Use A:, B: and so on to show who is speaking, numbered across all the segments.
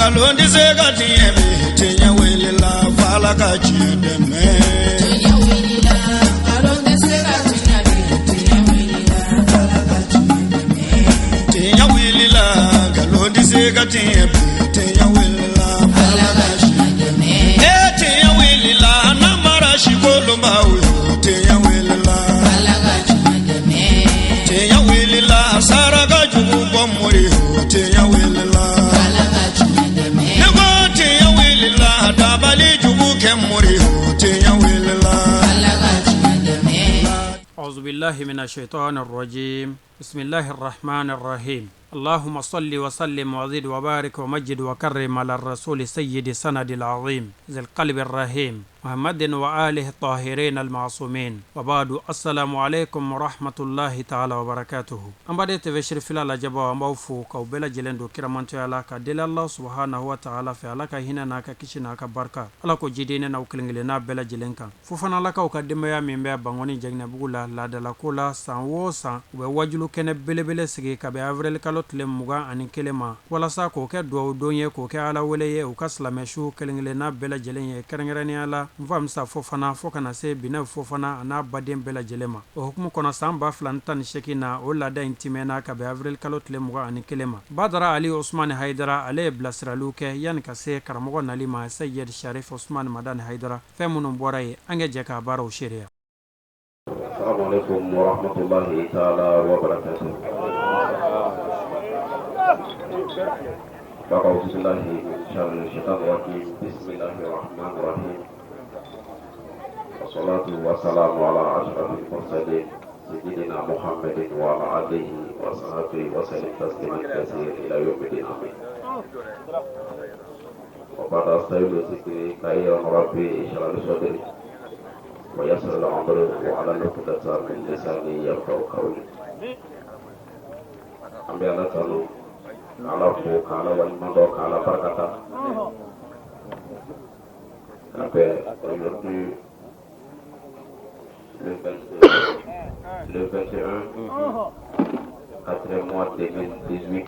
A: Nkalon tɛ se ka tiɲɛ bi, tiɲɛ wulila f'Ala ka tiɲɛ dɛmɛ.
B: Tiɲɛ wulila, nkalon tɛ se ka tiɲɛ bi, tiɲɛ wulila, Ala ka tiɲɛ dɛmɛ.
A: Tiɲɛ wulila, nkalon tɛ se ka tiɲɛ bi, tiɲɛ wulila
B: Ala
A: f'Ala
B: ka
A: ka
B: tiɲɛ dɛmɛ.
A: E tiɲɛ wulila, namara sikolonbaw yo, tiɲɛ wulila.
B: Ala ka tiɲɛ dɛmɛ.
A: Tiɲɛ wulila, saraka jugu bɔ mori yo, tiɲɛ wulila.
B: Ala ka tiɲɛ dɛmɛ.
A: Ne ko tiɲɛ wulila, dabali jugu kɛ mori yo, tiɲɛ wulila.
B: Ala ka tiɲɛ dɛmɛ.
C: أعوذ بالله من الشيطان الرجيم بسم الله الرحمن الرحيم اللهم صل وسلم وزد وبارك ومجد وكرم على الرسول سيد سند العظيم ذي القلب الرحيم محمد وآله الطاهرين المعصومين وبعد السلام عليكم ورحمة الله تعالى وبركاته an baden TV Sirifila lajɛbaw, an b'aw fo k'aw bɛɛ lajɛlen don kiramantoya la ka deli Allah subhanahu wa ta'ala fɛ, Ala ka hinɛ n'a ka kisi n'a ka barika, Ala ko jidi ne n'aw kelen kelenna bɛɛ lajɛlen kan. Fofanalakaw ka denbaya min bɛ Bankɔni Jɛginɛbugu la laadalako la, san o san u bɛ wajulu kɛnɛ belebele sigi ka bɛn avril kalo tile 21 ma, walasa k'o kɛ dugawu don ye, k'o kɛ Ala wele ye u ka silamɛsu kelen-kelenna bɛɛ lajɛlen ye, kɛrɛnkɛrɛnnenya la Nfamisa Fofana fo ka na se Binɛ Fofana a n'a baden bɛɛ lajɛlen ma. O hukumu kɔnɔ, san 2018 na, o laada in timɛna ka bɛn avril kalo tile 21 ma. Badara Ali Osumani Hayidara, ale ye bilasiraliw kɛ yanni ka se karamɔgɔ nali ma, Seyid Sharif Osumani Madani Hayidara. Fɛn minnu bɔra yen, an ka jɛ k'a baaraw seereya.
D: السلام عليكم ورحمة الله تعالى وبركاته. أعوذ بالله من شر الشيطان الرجيم بسم الله الرحمن الرحيم والصلاة والسلام على أشرف المرسلين سيدنا محمد وعلى آله وصحبه وسلم تسليما كثيرا إلى يوم الدين آمين. وبعد أستعين بذكري كي ربي اشرح لي صدري ويسر الأمر واحلل عقدة من لساني يفقهوا قولي. An bɛ Ala tanu, k'Ala fo, k'Ala waleɲuman dɔn, k'Ala barikata ka bɛn aujourd'hui le 21, le 21 quatrième mois 2018,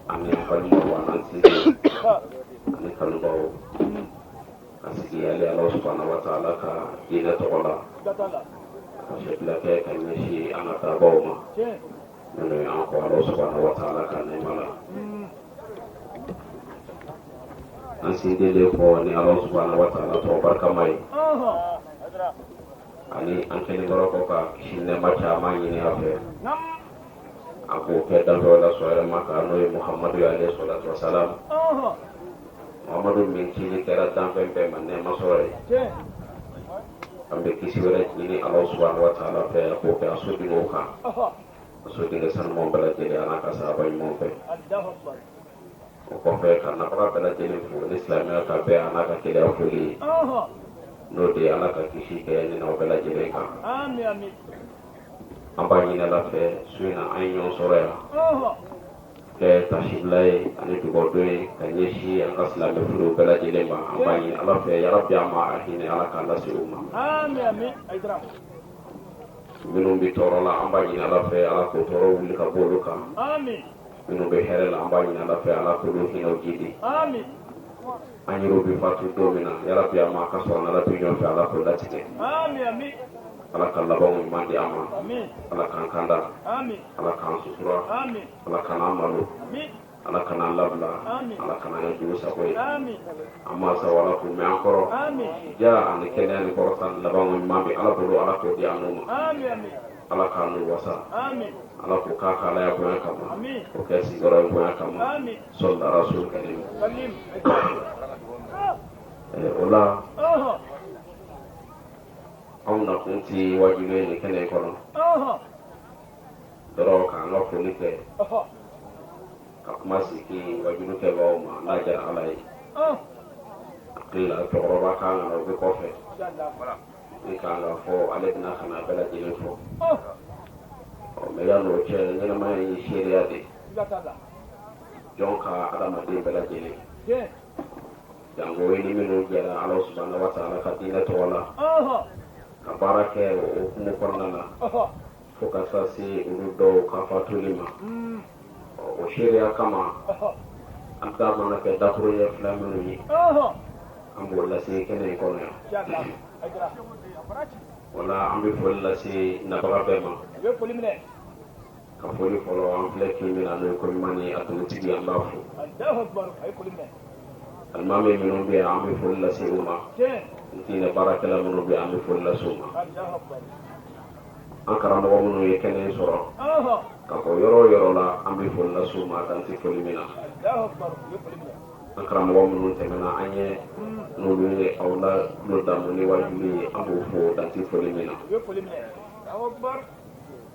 D: ani an balimaw an'an sinjiw ani kanubaw ka sigi ale Ala subahana wa taala ka diinɛ tɔgɔ la ka sɛbila kɛ ka ɲɛsin an ka tabaw ma minnu ye an kɔ Ala subahana wa taala ka nɛɛma la. An sindilen kɔ ni Ala subahana wa taala tɔgɔ barikama ye, ani an kɛlen kɔrɔ kɔ ka kisi nɛɛma caman ɲini a fɛ, a k'o kɛ danfɛnw la sɔrɔ ma kan, n'o ye Muhamadu ye alayhi salatu wasalam, Muhamadu min cili kɛra danfɛn bɛɛ ma nɛɛma sɔrɔ ye. An bɛ kisi wɛrɛ ɲini Ala subahana wa taala fɛ, a k'o kɛ a sodenw kan, a sodenkɛ sanumanw bɛɛ lajɛlen a n'a ka sahaba ɲumanw fɛ. O kɔfɛ, ka nabaga bɛɛ lajɛlen fo ni silamɛya ka bɛn a n'a ka kelenya foli ye, n'o de ye Ala ka kisi kɛ ne n'aw bɛɛ lajɛlen kan. An b'a ɲini Ala fɛ, su in na an ye ɲɔgɔn sɔrɔ yan kɛ tasibila ye ani dugawudon ye ka ɲɛsin an ka silamɛ furuw bɛɛ lajɛlen ma. An b'a ɲini Ala fɛ, yarabi an ma a hinɛ, Ala k'a lase u ma. Minnu bɛ tɔɔrɔ la, an b'a ɲini Ala fɛ, Ala k'o tɔɔrɔ wuli ka bɔ olu kan. Minnu bɛ hɛrɛ la, an b'a ɲini Ala fɛ, Ala k'olu hinɛw jidi. An yɛrɛw bɛ fatu don min na, yarabi an ma ka sɔrɔ n'Ala bɛ ɲɔgɔn fɛ, Ala k'o latigɛ. Ala ka labanw ɲuman di an ma. Ala k'an kanda, Ala k'an sutura, Ala kan'an malo, Ala kan'an labila, Ala kan'an kɛ jugu sago ye. An mansaw, Ala k'u mɛn an kɔrɔ. Ja ani kɛnɛya ni kɔrɔta ni labanw ɲuman bɛ Ala bolo, Ala k'o di an n'u ma. Ala k'an n'u wasa, Ala k'o k'a ka Alaya bonya kama, o kɛ sigiyɔrɔ in bonya kama, sɔli rasul karim. O la, anw nakun ti wajibi ye nin kɛnɛ in kɔnɔ dɔrɔn k'an ka foli kɛ ka kuma sigi wajulu kɛbaaw ma, n'a diyara Ala ye. Hakili la cɛkɔrɔba kan ka na, o bɛ kɔfɛ min kan ka fɔ, ale bɛna ka na bɛɛ lajɛlen fɔ. Ɔ mɛ yan'o cɛ, ɲɛnamaya ye seereya de ye jɔn ka adamaden bɛɛ lajɛlen jango i ni minnu jɛra Ala subahana wa taala ka diinɛ tɔgɔ la ka baara kɛ o hukumu kɔnɔna na fo ka taa se olu dɔw ka fatuli ma. O seereya kama, An da mana kɛ dakuruɲɛ fila minnu ye, an b'o lase kɛnɛ in kɔnɔ yan. O la, an bɛ foli lase nabaga bɛɛ ma. Ka foli fɔlɔ, an filɛ kin min na, n'o ye Koɲuman ye, a dugutigi, an b'a fo. Alimami minnu bɛ yan, an bɛ foli lase u ma. Diinɛ baarakɛla minnu bɛ yan, an bɛ foli lase u ma. An karamɔgɔ minnu ye kɛnɛ in sɔrɔ ka bɔ yɔrɔ o yɔrɔ la, an bɛ foli lase u ma, dan tɛ foli min na. An karamɔgɔ minnu tɛmɛna an ɲɛ, n'olu ye aw la tulo damu ni wajuli ye, an b'o fo, dan tɛ foli min na.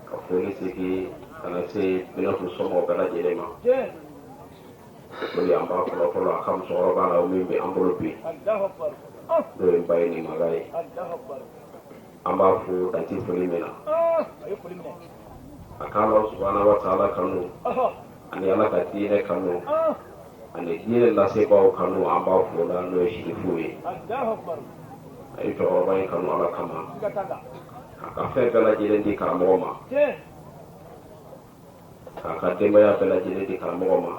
D: Ka foli segin ka na se Binatu somɔgɔw bɛɛ lajɛlen ma. Foli, an b'a fɔlɔ fɔlɔ a ka musokɔrɔba la, o min bɛ an bolo bi, n'o ye n ba ye, ni maga ye, an b'a fo, dan tɛ foli min na. A ka Ala subahana wa taala kanu ani Ala ka diinɛ kanu ani diinɛ lasebaaw kanu, an b'a fo la, n'o ye sirifu ye. A ye cɛkɔrɔba in kanu Ala kama, k'a ka fɛn bɛɛ lajɛlen di karamɔgɔ ma, k'a ka denbaya bɛɛ lajɛlen di karamɔgɔ ma.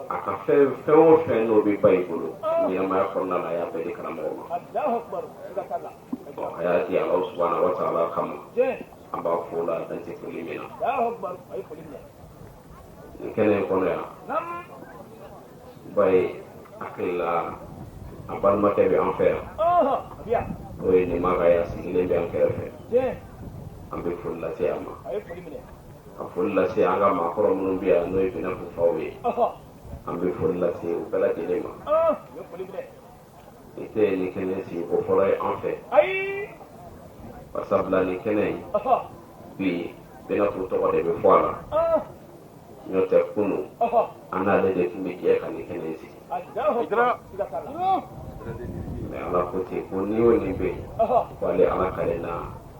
D: A ka fɛn, fɛn o fɛn n'o bɛ ba i bolo ɲɛnamaya kɔnɔna la, a y'a bɛɛ di karamɔgɔ ma. A y'a di Ala subahana wa taala kama. An b'a fo la, dan tɛ foli min na. Nin kɛnɛ in kɔnɔ yan, ba ye hakili la, a balimakɛ bɛ an fɛ yan, n'o ye nin ka ya sigilen bɛ an kɛrɛfɛ. An bɛ foli lase a ma, ka foli lase an ka maakɔrɔ minnu bɛ yan, n'o ye Binatu faw ye. An bɛ foli lase u bɛɛ lajɛlen ma. Nin tɛ nin kɛnɛ sigi ko fɔlɔ ye an fɛ, barisabula nin kɛnɛ in bi, Binatu tɔgɔ de bɛ fɔ a la. N'o tɛ, kunu an n'ale de tun bɛ jɛ ka nin kɛnɛ in sigi. Mɛ Ala ko ten ko n'i y'o nin bɛ yen, ko ale Ala kale na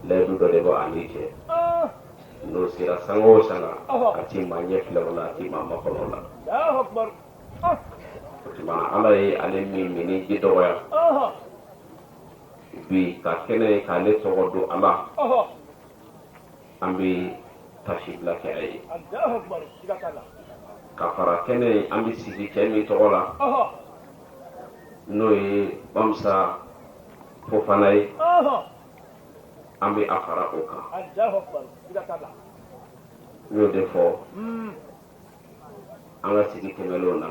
D: layidu dɔ de bɔ a ni cɛ, n'o sera sanga o sanga, a ti maa ɲɛ filɛ o la, a ti maa makɔnɔ o la. O tuma Ala ye ale min min ni ji dɔgɔya bi ka kɛnɛ ye k'ale tɔgɔ don a la, an bɛ tasibila kɛ a ye. Ka fara kɛnɛ ye, an bɛ sigi cɛ min tɔgɔ la, n'o ye Bamusa Fofana ye, an bɛ a fara o kan. N y'o de fɔ an ka sigi tɛmɛnlenw na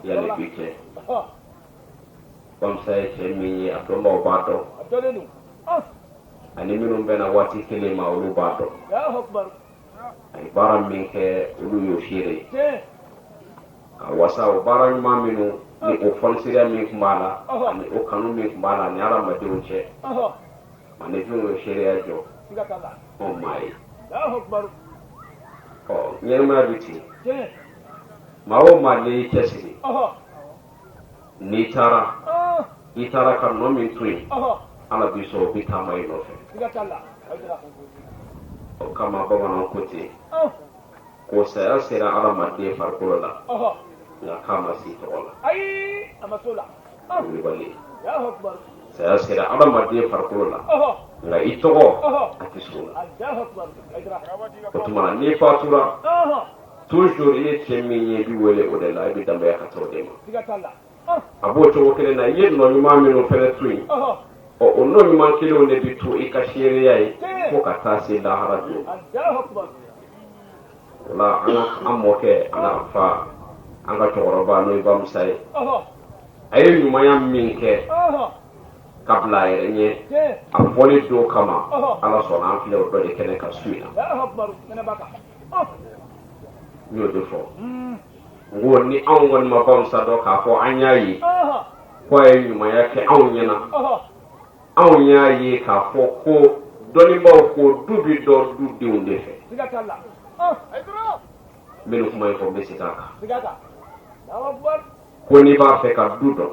D: yanni bi cɛ. Bamusa ye cɛ min ye, a dɔnbaw b'a dɔn, ani minnu bɛna waati kelen ma, olu b'a dɔn. A ye baara min kɛ, olu y'o seere ka wasa. O baara ɲuman minnu ni o fɔnisiriya min tun b'a la, ani o kanu min tun b'a la ani hadamadenw cɛ, ani fɛnw ye seereya jɔ anw maa ye. Ɔ, ɲɛnamaya bɛ ten. Maa o maa, n'i y'i cɛsiri, n'i taara, i taara ka nɔ min to yen, Ala b'i sɔn, o bɛ taama i nɔfɛ. O kama bamananw ko ten ko saya sera adamaden farikolo la, nka k'a ma s'i tɔgɔ la. Wulibali, saya sera adamaden farikolo la, nka i tɔgɔ, a tɛ s'o la. O tuma na, n'i fatura, toujours i ye cɛ min ye, i bɛ wele o de la, i bɛ danbeya ka taa o de ma. A b'o cogo kelen na, i ye nɔ ɲuman minnu fana to yen, ɔ, o nɔ ɲuman kelenw de bɛ to i ka seereya ye fo ka taa se lahara don. O la, an ka an mɔkɛ, an ka fa, an ka cɛkɔrɔba, n'o ye Bamusa ye, a ye ɲumanya min kɛ ka bila a yɛrɛ ɲɛ, a fɔli don kama, Ala sɔnna, an filɛ o dɔ de kɛnɛ ka su in na. N y'o de fɔ, n ko ni anw kɔni ma Bamusa dɔn k'a fɔ an y'a ye ko a ye ɲumanya kɛ anw ɲɛna, anw y'a ye k'a fɔ ko dɔnnibaaw ko du bɛ dɔn dudenw de fɛ. N bɛ nin kuma in fɔ, n bɛ segin a kan ko n'i b'a fɛ ka du dɔn,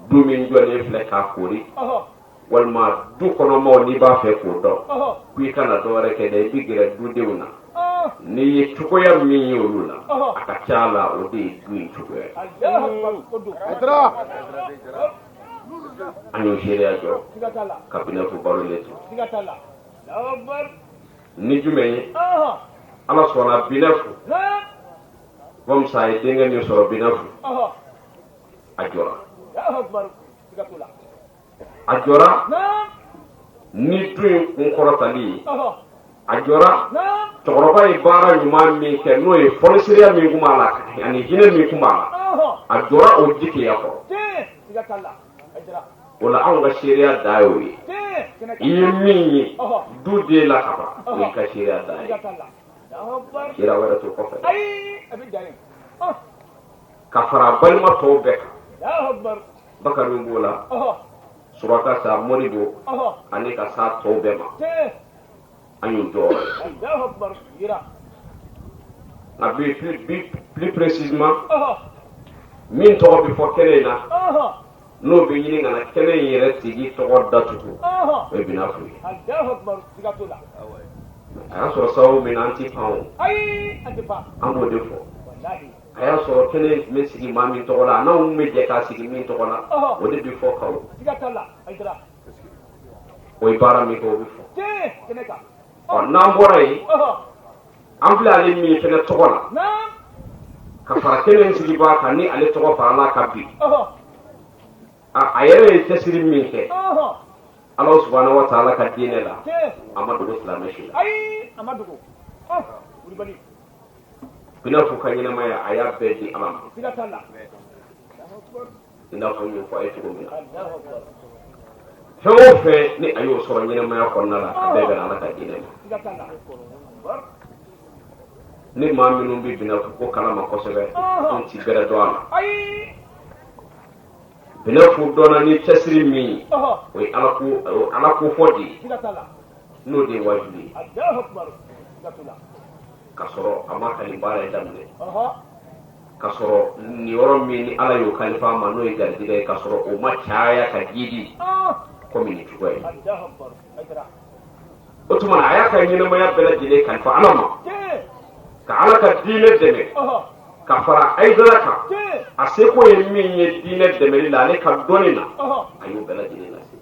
D: du min jɔlen filɛ k'a kori, walima du kɔnɔmaw, n'i b'a fɛ k'o dɔn, ko i kana dɔ wɛrɛ kɛ dɛ, i bɛ gɛrɛ dudenw na. N'i ye cogoya min ye olu la, a ka ca la, o de ye du in cogoya ye. An y'o seereya jɔ ka Binatu balolen to ni jumɛn ye. Ala sɔnna, Binatu Bamusa a ye denkɛ min sɔrɔ Binafu, a jɔra. A jɔra ni du in kun kɔrɔtali ye. A jɔra cɛkɔrɔba ye baara ɲuman min kɛ, n'o ye fɔnisiriya min tun b'a la ani hinɛ min tun b'a la, a jɔra o jigiya kɔrɔ. O la anw ka seereya dan y'o ye. I ye min ye du den la ka ban, o y'i ka seereya dan ye. Seereya wɛrɛ t'o kɔfɛ ka fara balima tɔw bɛɛ kan. Bakari b'o la, Suraka sa, Modibo ani ka sa tɔw bɛɛ ma, an y'u jɔyɔrɔ ye. Nka bi, plus précisément, min tɔgɔ bɛ fɔ kɛnɛ in na, n'o bɛ ɲini ka na kɛnɛ in yɛrɛ tigi tɔgɔ datugu, o ye Binafu ye. A y'a sɔrɔ sababu min na, an ti pan o, an b'o de fɔ. A y'a sɔrɔ kɛnɛ in tun bɛ sigi maa min tɔgɔ la, n'anw bɛ jɛ k'a sigi min tɔgɔ la, o de bɛ fɔ kaw. O ye baara min kɛ, o bɛ fɔ. Ɔ, n'an bɔra yen, an filɛ ale min fɛnɛ tɔgɔ la ka fara kɛnɛ in sigibaa kan, ni ale tɔgɔ farala kan bi, a yɛrɛ ye cɛsiri min kɛ Ala subahana wa taala ka diinɛ la, a ma dogo silamɛ si la. Binafu ka ɲɛnamaya, a y'a bɛɛ di Ala ma. I n'a fɔ n y'o fɔ a ye cogo min na, fɛn o fɛn ni a y'o sɔrɔ ɲɛnamaya kɔnɔna la, a bɛɛ bɛnna Ala ka diinɛ ma. Ni maa minnu bɛ Binafu ko kalama kosɛbɛ, anw ti bɛrɛ dɔn a la. Binafu dɔnna ni cɛsiri min ye, o ye Ala ko, Ala ko fɔ de ye, n'o de ye wajibi ye. Ka sɔrɔ a ma ka nin baara in daminɛ, ka sɔrɔ nin yɔrɔ min ni Ala y'o kalifa a ma, n'o ye garijɛgɛ ye, ka sɔrɔ o ma caya ka jidi komi nin cogoya ye. O tuma na, a y'a ka ɲɛnamaya bɛɛ lajɛlen kalifa Ala ma, ka Ala ka diinɛ dɛmɛ ka fara Ayidara kan. A seko ye min ye diinɛ dɛmɛli la, ale ka dɔnni na, a y'o bɛɛ lajɛlen lase,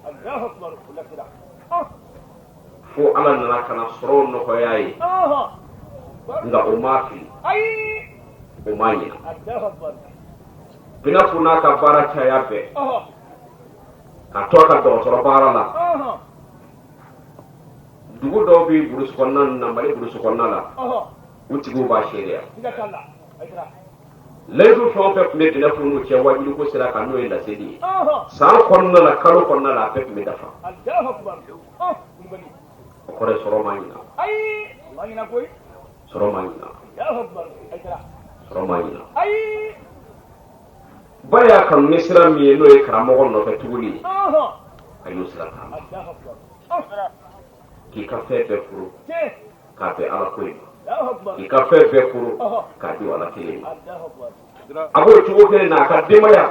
D: fo Ala nana ka na sɔrɔw nɔgɔya ye. Nka o m'a fili, o m'a ɲina. Binafu n'a ka baara caya bɛɛ, ka to a ka dɔgɔtɔrɔ baara la, dugu dɔw bɛ burusi kɔnɔna na, Mali burusi kɔnɔna la, u tigiw b'a seereya. Layidu fɛn o fɛn tun bɛ Binafu n'u cɛ wajuliko sira kan, n'o ye laseli ye, san kɔnɔna la, kalo kɔnɔna la, a bɛɛ tun bɛ dafa. O kɔrɔ ye sɔrɔ ma ɲina, sɔrɔ ma ɲina, sɔrɔ ma ɲina. Ba y'a kanu ni sira min ye, n'o ye karamɔgɔ nɔfɛ tuguli ye, a y'o sira taama, k'i ka fɛn bɛɛ kuru k'a bɛn Ala ko in ma, k'i ka fɛn bɛɛ kuru k'a di Ala kelen ma. A b'o cogo kelen na, a ka denbaya,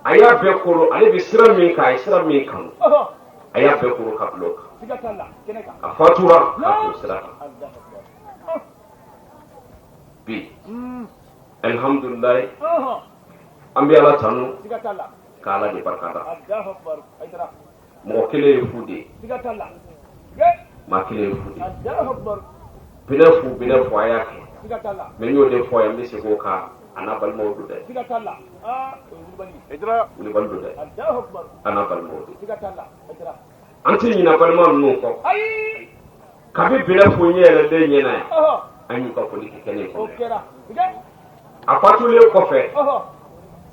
D: a y'a bɛɛ koro. Ale bɛ sira min kan, a ye sira min kanu, a y'a bɛɛ koro ka bila o kan. A fatura ka to sira kan. Bi, alihamudulilayi, an bɛ Ala tanu ka Ala de barika da. Mɔgɔ kelen ye fu de ye, maa kelen ye fu de ye. Binafu, Binafu, a y'a kɛ mɛ n y'o de fɔ yan, n bɛ segin o kan. A n'a balimaw don dɛ, wulibali don dɛ, a n'a balimaw don. An tɛ ɲinɛ balima ninnu kɔ. Kabi Binafu ɲɛ yɛlɛlen ɲɛna yan, an y'u ka foli kɛ kɛnɛ kɔnɔ. A fatulen kɔfɛ,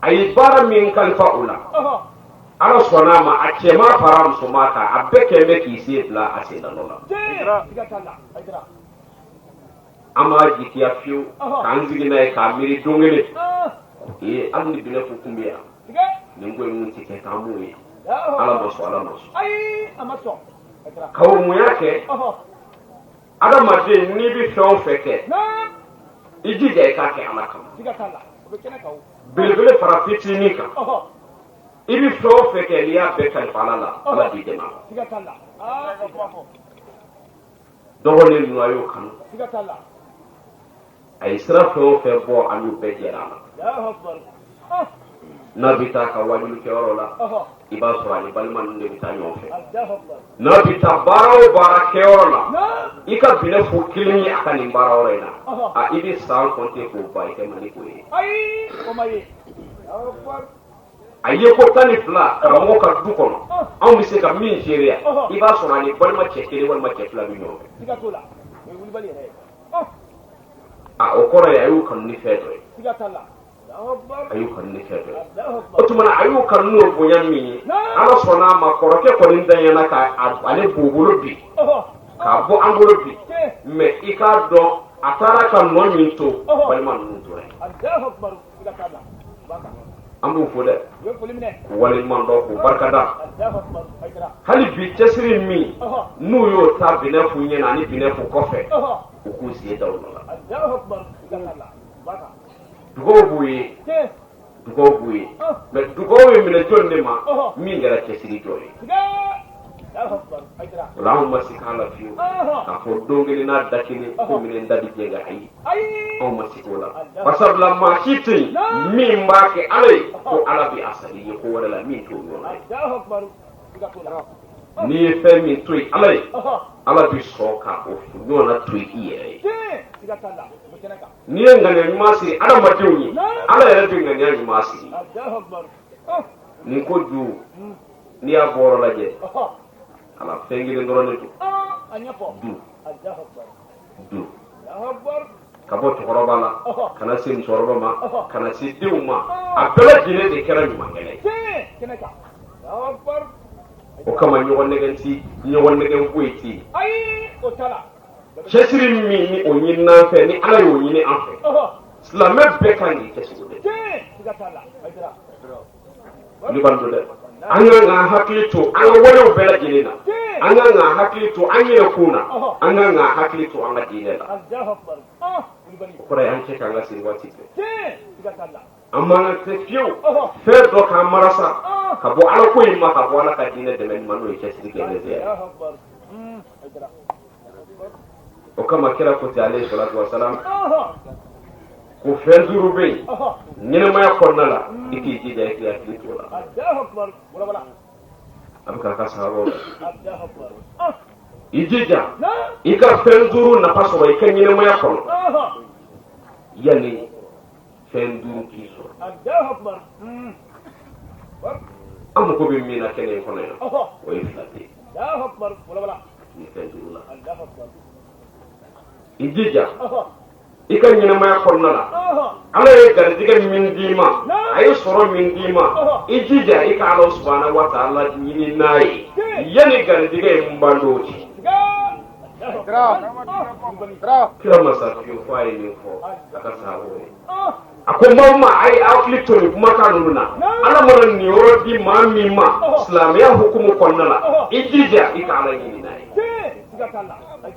D: a ye baara min kalifa u la, Ala sɔnna a ma, a cɛman fara musoman kan, a bɛɛ kɛn bɛ k'i sen bila a sen nɔ la. An b'a jigiya fiyewu k'an sigi n'a ye k'a miiri don kelen ee, hali ni Binafu kun bɛ yan, nin ko in kun tɛ kɛ k'an b'o ye. Ala ma sɔn, Ala ma sɔn. Kawo, mun y'a kɛ? Adamaden, n'i bɛ fɛn o fɛn kɛ, i jija i k'a kɛ Ala kama, belebele fara fitinin kan. I bɛ fɛn o fɛn kɛ, n'i y'a bɛɛ kalifa Ala la, Ala b'i dɛmɛ. Dɔgɔnin ninnu, a y'o kanu. A ye sira fɛn o fɛn bɔ, a n'u bɛɛ jɛra a la. N'a bɛ taa ka wajuli kɛyɔrɔ la, i b'a sɔrɔ ani balima ninnu de bɛ taa ɲɔgɔn fɛ. N'a bɛ taa baara o baara kɛyɔrɔ la. I ka Binɛfu kelen ye a ka nin baara yɔrɔ in na, a i bɛ san kɔnte k'o ban, i kɛ man di k'o ye. A ye ko 12 karamɔgɔ ka du kɔnɔ, anw bɛ se ka min seereya, i b'a sɔrɔ ani balima cɛ kelen walima cɛ fila bɛ ɲɔgɔn fɛ. A o kɔrɔ ye a y'u kanu ni fɛn dɔ ye, a y'u kanu ni fɛn dɔ ye. O tuma na a y'u kanu n'o bonya min ye, Ala sɔnna a ma, kɔrɔkɛ kɔni danyana ka ale b'u bolo bi, k'a bɔ an bolo bi. Mais i k'a dɔn, a taara ka nɔ min to, balima ninnu tora yen. An b'u fo dɛ, k'u waleɲuman dɔn, k'u barikada. Hali bi cɛsiri min n'u y'o ta Binɛfu ɲɛna ani Binɛfu kɔfɛ, u k'u sen da o nɔ la. Dugaw b'u ye, dugaw b'u ye, mais dugaw ye minɛ jɔn de ma min kɛra cɛsiri jɔ ye? O la anw ma se k'a la fiyewu k'a fɔ don kelen n'a da kelen ko minɛn da bi jɛngɛ. Ayi, anw ma se k'o la, barisabula maa si tɛ yen min b'a kɛ Ala ye ko Ala bɛ a sara i ye ko wɛrɛ la min t'o ɲɔgɔnna ye. N'i ye fɛn min to yen Ala ye, Ala bɛ sɔn ka o ɲɔgɔnna to yen i yɛrɛ ye. N'i ye ŋaniya ɲuman siri adamadenw ye, Ala yɛrɛ bɛ ŋaniya ɲuman siri. Nin ko ju, n'i y'a bɔyɔrɔ lajɛ, ala fɛn kelen dɔrɔn de don: du, du. Ka bɔ cɛkɔrɔba la ka na se musokɔrɔba ma, ka na se denw ma, a bɛɛ lajɛlen de kɛra ɲumankɛla ye. O kama ɲɔgɔn nɛgɛn ti, ɲɔgɔn nɛgɛn foyi tɛ yen. Cɛsiri min ni o ɲini an fɛ, ni Ala y'o ɲini an fɛ, silamɛ bɛɛ kan k'i cɛsiri o de. Ne b'a dɔn dɛ, an kan k'an hakili to an ka walew bɛɛ lajɛlen na, an kan k'an hakili to an yɛrɛ kun na, an kan k'an hakili to an ka diinɛ la. O kɔrɔ ye an cɛ k'an ka siri waati bɛɛ. An man kan tɛ fiyewu fɛn dɔ k'an marasa ka bɔ Ala ko in ma, ka bɔ Ala ka diinɛ dɛmɛ ma, n'o ye cɛsiri kɛ ne ye. O kama kira ko ten, alayhi salatu wasalam, ko fɛn duuru bɛ yen ɲɛnamaya kɔnɔna la, i k'i jija i k'i hakili t'o la. A bɛ k'a ka sahabaw la, i jija i ka fɛn duuru nafa sɔrɔ i ka ɲɛnamaya kɔnɔ yanni fɛn duuru k'i sɔrɔ. An mago bɛ min na kɛnɛ in kɔnɔ yan, o ye fila de ye nin fɛn duuru la. I jija i ka ɲɛnamaya kɔnɔna la, Ala ye garijɛgɛ min d'i ma, a ye sɔrɔ min d'i ma, i jija i ka Ala subahana wa taala ɲini n'a ye yanni garijɛgɛ in ban don cɛ. Kira masa fiyewu fɔ a ye min fɔ a ka sahabaw ye, a ko maaw ma, a ye hakili to nin kumakan ninnu na. Ala mana nin yɔrɔ di maa min ma silamɛya hukumu kɔnɔna la, i jija i ka Ala ɲini n'a ye,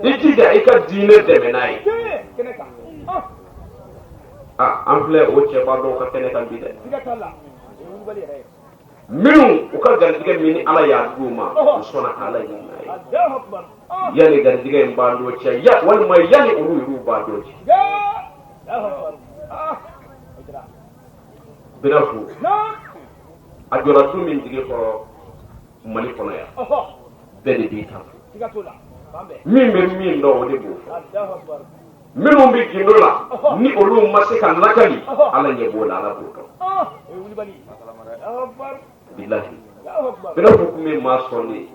D: i jija i ka diinɛ dɛmɛ n'a ye. A an filɛ o cɛba dɔw ka kɛnɛ kan bi dɛ, minnu u ka garijɛgɛ min ni Ala y'a d'u ma, u sɔnna ka Ala ɲini n'a ye yanni garijɛgɛ in ban don cɛ, walima yanni olu yɛrɛw ban don cɛ. Binafu a jɔra du min jigi kɔrɔ Mali kɔnɔ yan, bɛɛ de b'i ta fɔ. Min bɛ min dɔn, o de b'o fɔ. Minnu bɛ gindo la, ni olu ma se ka lakali, Ala ɲɛ b'o la, Ala b'o dɔn. Bilahi, Binafu tun bɛ maa sɔn de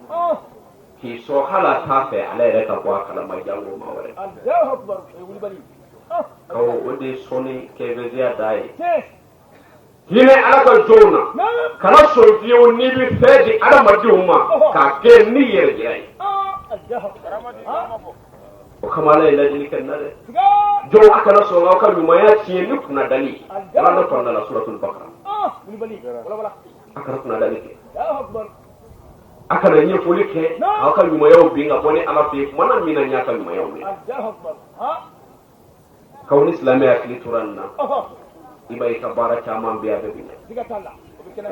D: k'i sɔn, hali a t'a fɛ ale yɛrɛ ka bɔ a kalama jango maa wɛrɛ. Kawo, o de ye sɔnni kɛfɛsiya da ye. Hinɛ Ala ka jɔnw na, kana sɔn fiyewu n'i bɛ fɛn di adamadenw ma k'a kɛ ni yɛrɛ jira ye. O kama Ala ye ladili kɛ nin na dɛ: jɔnw, a kana sɔn aw ka ɲumanya tiɲɛ ni kunnadali ye. Kuranɛ kɔnɔna la, suratul Bakara, a kana kunnadali kɛ, a kana ɲɛfɔli kɛ aw ka ɲumanyaw bin ka bɔ ni Ala fɛ yen tuma na min na n y'a ka ɲumanyaw minɛ. Kaw, ni silamɛ hakili tora nin na, i b'a ye i ka baara caman bɛ yen, a bɛɛ bɛ ɲɛ.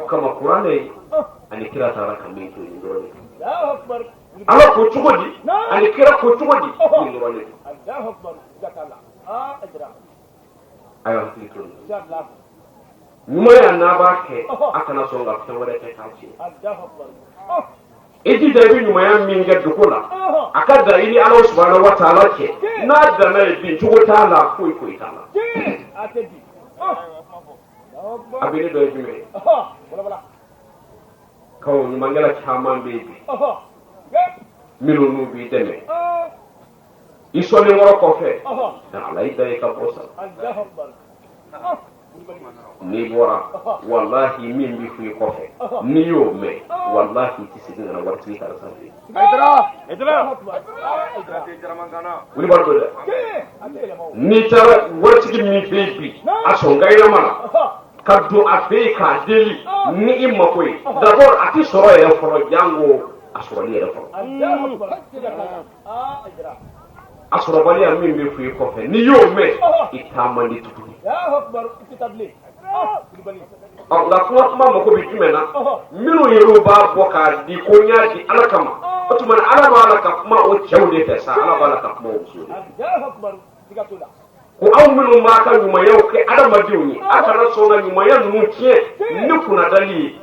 D: O kama kuranɛ ani kira taara ka min to, nin dɔrɔn de. Ala ko cogo di ani kira ko cogo di, nin dɔrɔn de. A y'a hakili to nin na. Ɲumanya n'a b'a kɛ, a kana sɔn ka fɛn wɛrɛ kɛ k'a tiɲɛ. I jija i bɛ ɲumanya min kɛ dogo la, a ka dan i ni Ala subahana wa taala cɛ. N'a danna yen, bin cogo t'a la, foyi foyi t'a la. A bɛ ne dɔ ye jumɛn ye? Kaw ɲumankɛla caman bɛ yen bi minnu n'u b'i dɛmɛ i sɔnni kɔrɔ kɔfɛ. Ala i da ye ka bɔ sa, n'i bɔra, walahi, min bɛ fɔ i kɔfɛ, n'i y'o mɛn, walahi, i tɛ segin ka na waritigi karisa fɛ yen. Wulibali don dɛ. N'i taara waritigi min fɛ yen bi, a sɔn ka yɛlɛma la ka don a fɛ yen k'a deli ni i mako ye, d'abord a tɛ sɔrɔ yɛrɛ fɔlɔ, jango a sɔrɔli yɛrɛ fɔlɔ. A sɔrɔbaliya min bɛ fɔ i kɔfɛ, n'i y'o mɛn, i taa man di tuguni. Ɔ, nka kuma mako bɛ jumɛn na? Minnu yɛrɛ b'a bɔ k'a di ko n y'a di Ala kama, o tuma na Ala b'a la ka kuma o cɛw de fɛ sa, Ala b'a la ka kuma o musow de fɛ ko aw minnu b'a ka ɲumanyaw kɛ adamadenw ye, a kana sɔn ka ɲumanya ninnu tiɲɛ ni kunnadali ye.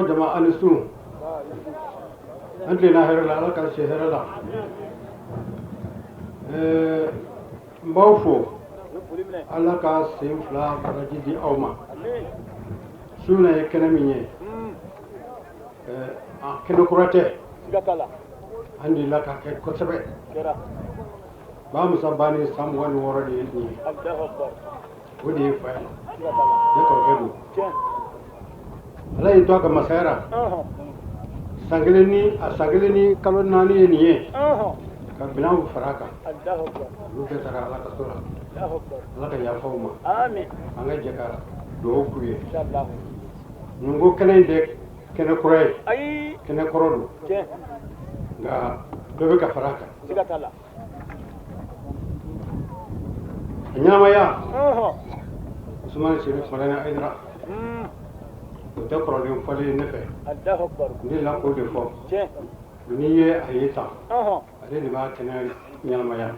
E: Jama, ani su. An tilenna hɛrɛ la, Ala ka se hɛrɛ la. N b'aw fo, Ala ka sen fila baraji di aw ma. Su na ye kɛnɛ min ye, a kɛnɛ kura tɛ, an delila k'a kɛ kosɛbɛ. Bamusa banni san 26 de ye nin ye. O de ye fa ye, ne kɔrɔkɛ don. Ala y'i to a ka masaya la san kelen ni a san kelen ni kalo 4 ye nin ye ka bilan fara a kan. Olu bɛɛ taara Ala ka so la, Ala ka yafa u ma. An ka jɛ ka dugawu k'u ye. Nin ko kɛnɛ in tɛ kɛnɛ kura ye, kɛnɛ kɔrɔ don, nka dɔ bɛ ka fara a kan. A ɲɛnamaya, Usumani Serif Madani Hayidara, o tɛ kɔrɔlen fɔlen ye ne fɛ. N delila k'o de fɔ. N'i ye a ye tan, ale de b'a kɛnɛ ɲɛnamaya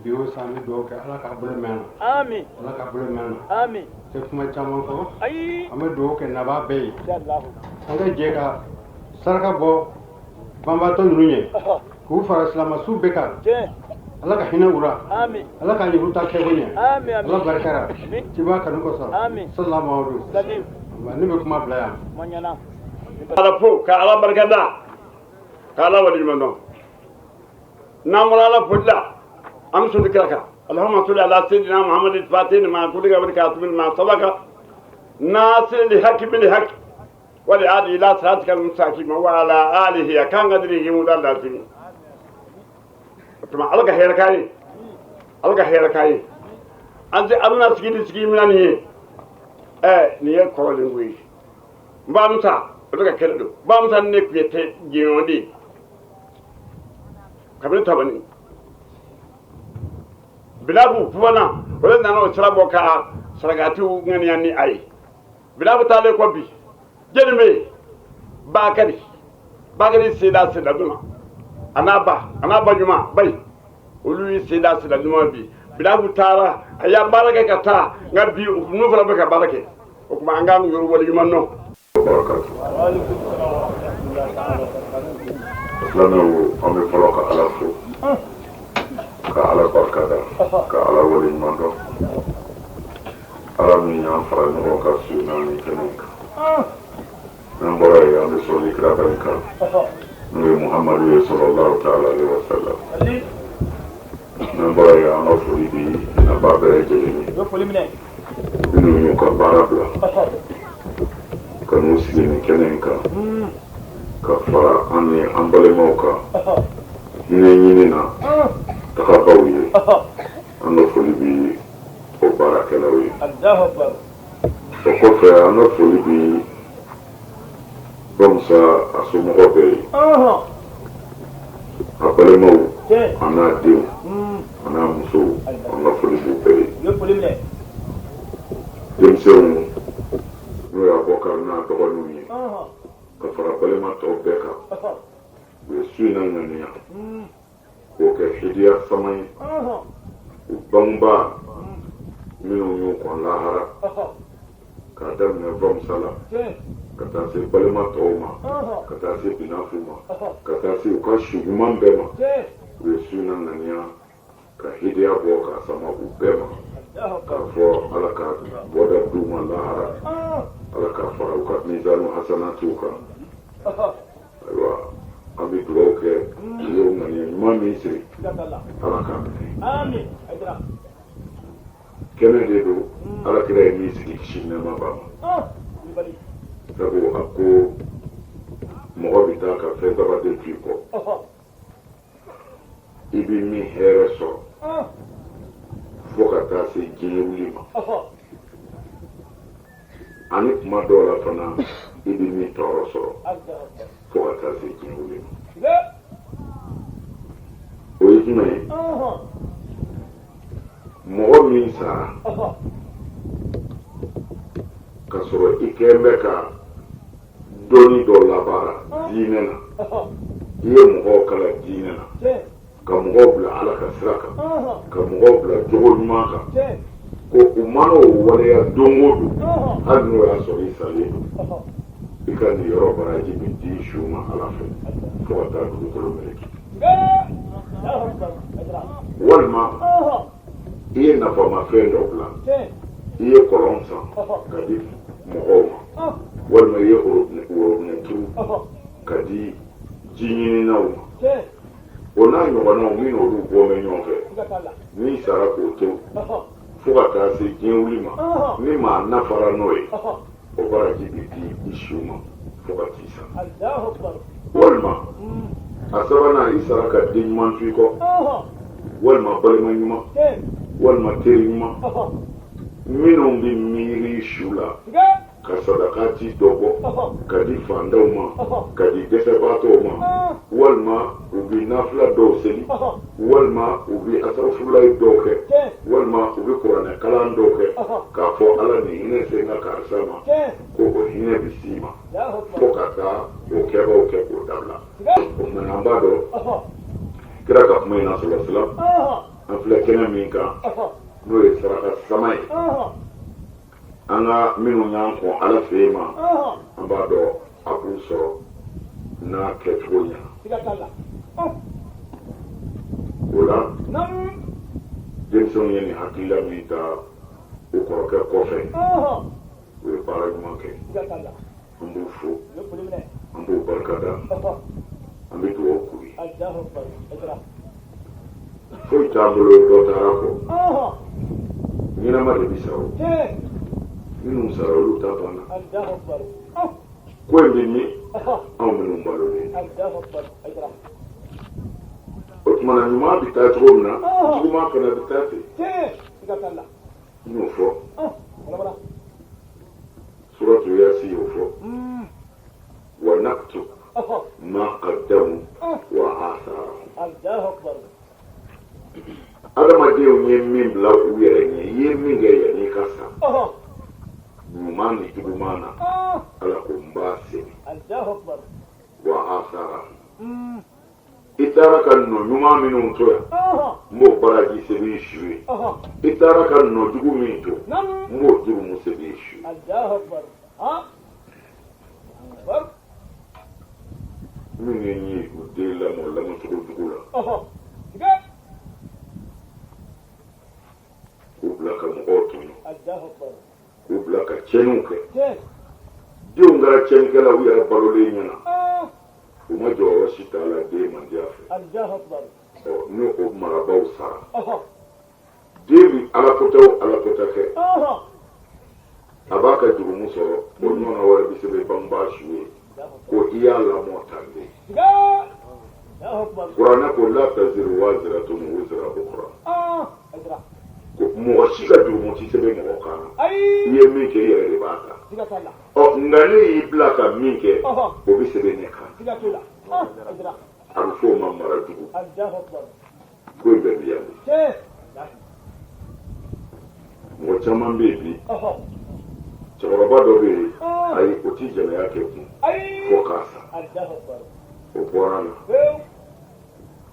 E: bi. O san, an bɛ dugawu kɛ, Ala k'a bolo mɛn na, Ala k'a bolo mɛn na. Tɛ kuma caman fɔ, an bɛ dugawu kɛ nabaa bɛɛ ye. An ka jɛ ka saraka bɔ banbaatɔ ninnu ye k'u fara silamɛsu bɛɛ kan. Ala ka hinɛ u la, Ala ka ɲugu ta kɛ ko ɲɛ, Ala barikara ciba kanu kosɔn. Sallallahu alaihi wa, ne bɛ kuma bila yan.
F: Ala fo ka Ala barika da, ka Ala waleɲuman dɔn. N'an bɔra Ala foli la, an bɛ soli kira kan. Allahumma salli ala sayyidina Muhammad fatih lima kulika wal katib lima sabaka nasir li haqi bil haqi wal hadi ila siratika al mustaqim wa ala alihi kan qadrihi mudallati. O tuma, Ala ka hɛrɛ k'an ye, Ala ka hɛrɛ k'an ye. An tɛ an bɛna sigi ni sigi min na nin ye, nin ye kɔrɔlen ko ye. N bamusa, o bɛ ka kɛlɛ don. Bamusa ni ne tun ye tɛ jɛɲɔgɔn de ye kabini tabani bilabu fubana. O de nana o sira bɔ ka sarakatiw ŋaniya ni a ye. Bilabu taalen kɔ, bi jeli bɛ yen, Bakari. Bakari seda seda duma, a n'a ba, a n'a ba ɲuman bayi, olu ye seda seda ɲuman. Bi bilabu taara, a y'a baara kɛ ka taa, nka bi n'u fana bɛ ka baara kɛ. O tuma, an k'an yɔrɔ waleɲuman dɔn.
G: Barakatu. Silamɛw, an bɛ fɔlɔ ka Ala fo, ka Ala barika da, ka Ala waleɲuman dɔn, Ala min y'an fara ɲɔgɔn kan su na nin kɛnɛ in kan. N'an bɔra yen, an bɛ sɔli kiraba in kan, n'o ye Muhamadu ye, sallallahu taala alaihi wa sallam. N'an bɔra yen, an ka foli bi nabaa bɛɛ lajɛlen ye, minnu y'u ka baara bila ka n'u sigi nin kɛnɛ in kan ka fara an ni an balimaw kan hinɛ ɲini na tagabaw ye. An ka foli bi o baarakɛlaw ye. O kɔfɛ, an ka foli bi Bamusa a somɔgɔw bɛɛ ye, a balimaw, a n'a denw. A n'a musow, an ka foli b'u bɛɛ ye. Denmisɛnw, n'o ye Abubakar n'a dɔgɔninw ye, ka fara balima tɔw bɛɛ kan, u ye su in na ŋaniya k'o kɛ hidiya sama ye u bangebaa minnu y'u kɔn lahara, k'a daminɛ bamusa la ka taa se balima tɔw ma, ka taa se binafu ma, ka taa se u ka su ɲuman bɛɛ ma. U ye su in na ŋaniya ka hidiya bɔ k'a sama u bɛɛ ma, k'a fɔ Ala ka bɔda d'u ma lahara, Ala ka fara u ka mizanu hasanatiw kan. Ayiwa, an bɛ dugawu kɛ u y'o ŋaniya ɲuman min siri, Ala k'a minɛ. Kɛnɛ de don Ala kira ye min sigi, kisi nɛɛma b'a ma, sabu a ko mɔgɔ bɛ taa ka fɛn saba de to i kɔ, i bɛ min hɛrɛ sɔrɔ fo ka taa se diɲɛ wuli ma, ani kuma dɔw la fana i bɛ min tɔɔrɔ sɔrɔ fo ka taa se diɲɛ wuli ma. O ye jumɛn ye? Mɔgɔ min sara ka sɔrɔ i kɛn bɛ ka dɔnni dɔ labaara diinɛ na, i ye mɔgɔw kalan diinɛ na, ka mɔgɔw bila Ala ka sira kan, ka mɔgɔw bila jogo ɲuman kan, ko u mana o waleya don o don, hali n'o y'a sɔrɔ i salen don, i ka nin yɔrɔ baraji bɛ di su ma Ala fɛ fo ka taa dugukolo meleke. Walima i ye nafamafɛn dɔ bila, i ye kɔlɔn san ka di mɔgɔw ma, walima i ye worobinɛ turu ka di ji ɲininaw ma, o n'a ɲɔgɔnnaw min olu bɔ bɛ ɲɔgɔn fɛ, n'i sara k'o to fo ka taa se diɲɛ wuli ma, ni maa nafara n'o ye, o baraji bɛ di i su ma fo ka t'i sa. Walima a sabanan, i sara ka den ɲuman to i kɔ, walima balima ɲuman, walima teri ɲuman, minnu bɛ miiri su la ka sadakati dɔ bɔ ka di fantanw ma, ka di dɛsɛbaatɔw ma, walima u bɛ nafila dɔw seli, walima u bɛ asafurulayi dɔw kɛ, walima u bɛ kuranɛ kalan dɔw kɛ, k'a fɔ Ala nin hinɛ se n ka karisa ma, ko o hinɛ bɛ s'i ma fo ka taa o kɛbaaw kɛ k'o dabila. O tuma an b'a dɔn kira ka kuma in na, sɔlɔ silam, an filɛ kɛnɛ min kan, n'o ye saraka sama ye, an ka minnu y'an kɔn Ala fɛ yen ma, an b'a dɔn a b'u sɔrɔ n'a kɛcogo ɲɛna. O la denmisɛnw ye nin hakilila min ta u kɔrɔkɛ kɔfɛ, u ye baara ɲuman kɛ. An b'u fo, an b'u barikada, an bɛ dugawu k'u ye. Foyi t'an bolo dɔ taara kɔ. Ɲɛnama de bɛ sa, o minnu sara, olu ta banna. Ko in bɛ min anw minnu balolen, o tuma na ɲuman bɛ taa cogo min na, juguman fana bɛ taa ten. N y'o fɔ, suratu Yasi y'o fɔ: wa naktub ma qaddamu wa atharahum. Adamadenw ye min bila u yɛrɛ ɲɛ, i ye min kɛ yanni i ka sa, ɲuman ni juguman na, Ala ko n b'a sɛbɛn. Wa atharahum, i taara ka nɔ ɲuman minnu to yan, n b'o baraji sɛbɛn i su ye. I taara ka nɔ jugu min to, n b'o jurumu sɛbɛn i su ye. Minnu ye u den lamɔ lamɔcogo jugu la, k'u bila ka mɔgɔw tɔɲɔ, k'u bila ka tiɲɛniw kɛ, denw kɛra tiɲɛnikɛla u yɛrɛ balolen ɲɛna, u ma jɔyɔrɔ si t'a la den mandiya fɛ. Ɔ, n'o o marabaaw sara, den bɛ alakota o alakota kɛ, a b'a ka jurumu sɔrɔ. O ɲɔgɔnna wɛrɛ bɛ sɛbɛn bangebaa su ye ko i y'a lamɔ tan de. Kuranɛ ko la taziru waziratun wizra ukhra, ko mɔgɔ si ka jurumu tɛ sɛbɛn mɔgɔ kan na. I ye min kɛ, i yɛrɛ de b'a ta. Ɔ, nka ne y'i bila ka min kɛ, o bɛ sɛbɛn ne kan. A bɛ fɔ o ma mara jugu. Ko in bɛɛ bi yan de. Mɔgɔ caman bɛ yen bi, cɛkɔrɔba dɔ bɛ yen, ayi, o ti jɛnɛya kɛ kun fo k'a sa, o bɔra a la.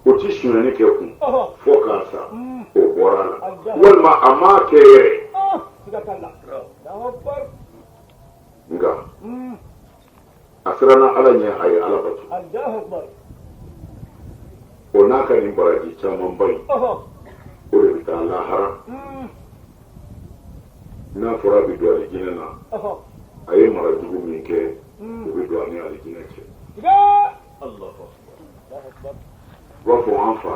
G: O ti sonyani kɛ kun fo k'a sa, o bɔra a la, walima a m'a kɛ yɛrɛ. Nka a siranna Ala ɲɛ, a ye Ala bato. O n'a ka nin baraji camanba in, o de bɛ taa lahara. N'a fɔra a bɛ don alijinɛ na, a ye mara jugu min kɛ, o bɛ don a ni alijinɛ cɛ. U b'a fɔ an fa,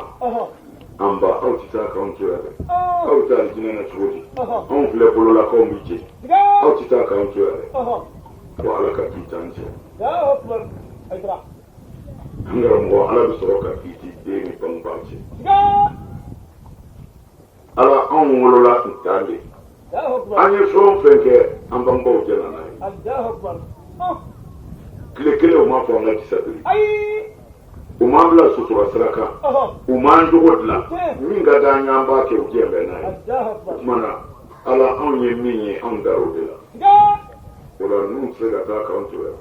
G: an ba, aw tɛ taa k'anw to yan dɛ. Aw bɛ taa alijinɛ na cogo di? Anw filɛ bololakaw bɛ jeni, aw tɛ taa k'anw to yan dɛ. Ko Ala ka kiiti an cɛ. An karamɔgɔ, Ala bɛ sɔrɔ ka kiiti den ni bangebaa cɛ. Ala, anw wolola tan de, an ye fɛn o fɛn kɛ, an bangebaaw jɛnna n'a ye. Tile kelen u m'a fɔ an ka disa biri, u m'an bila sutura sira kan, u m'an jogo dilan. Min ka d'an ye, an b'a kɛ, u jɛn bɛ n'a ye. O tuma na, Ala, anw ye min ye, anw dar'o de la. O la, ninnu tɛ se ka taa k'anw to yan.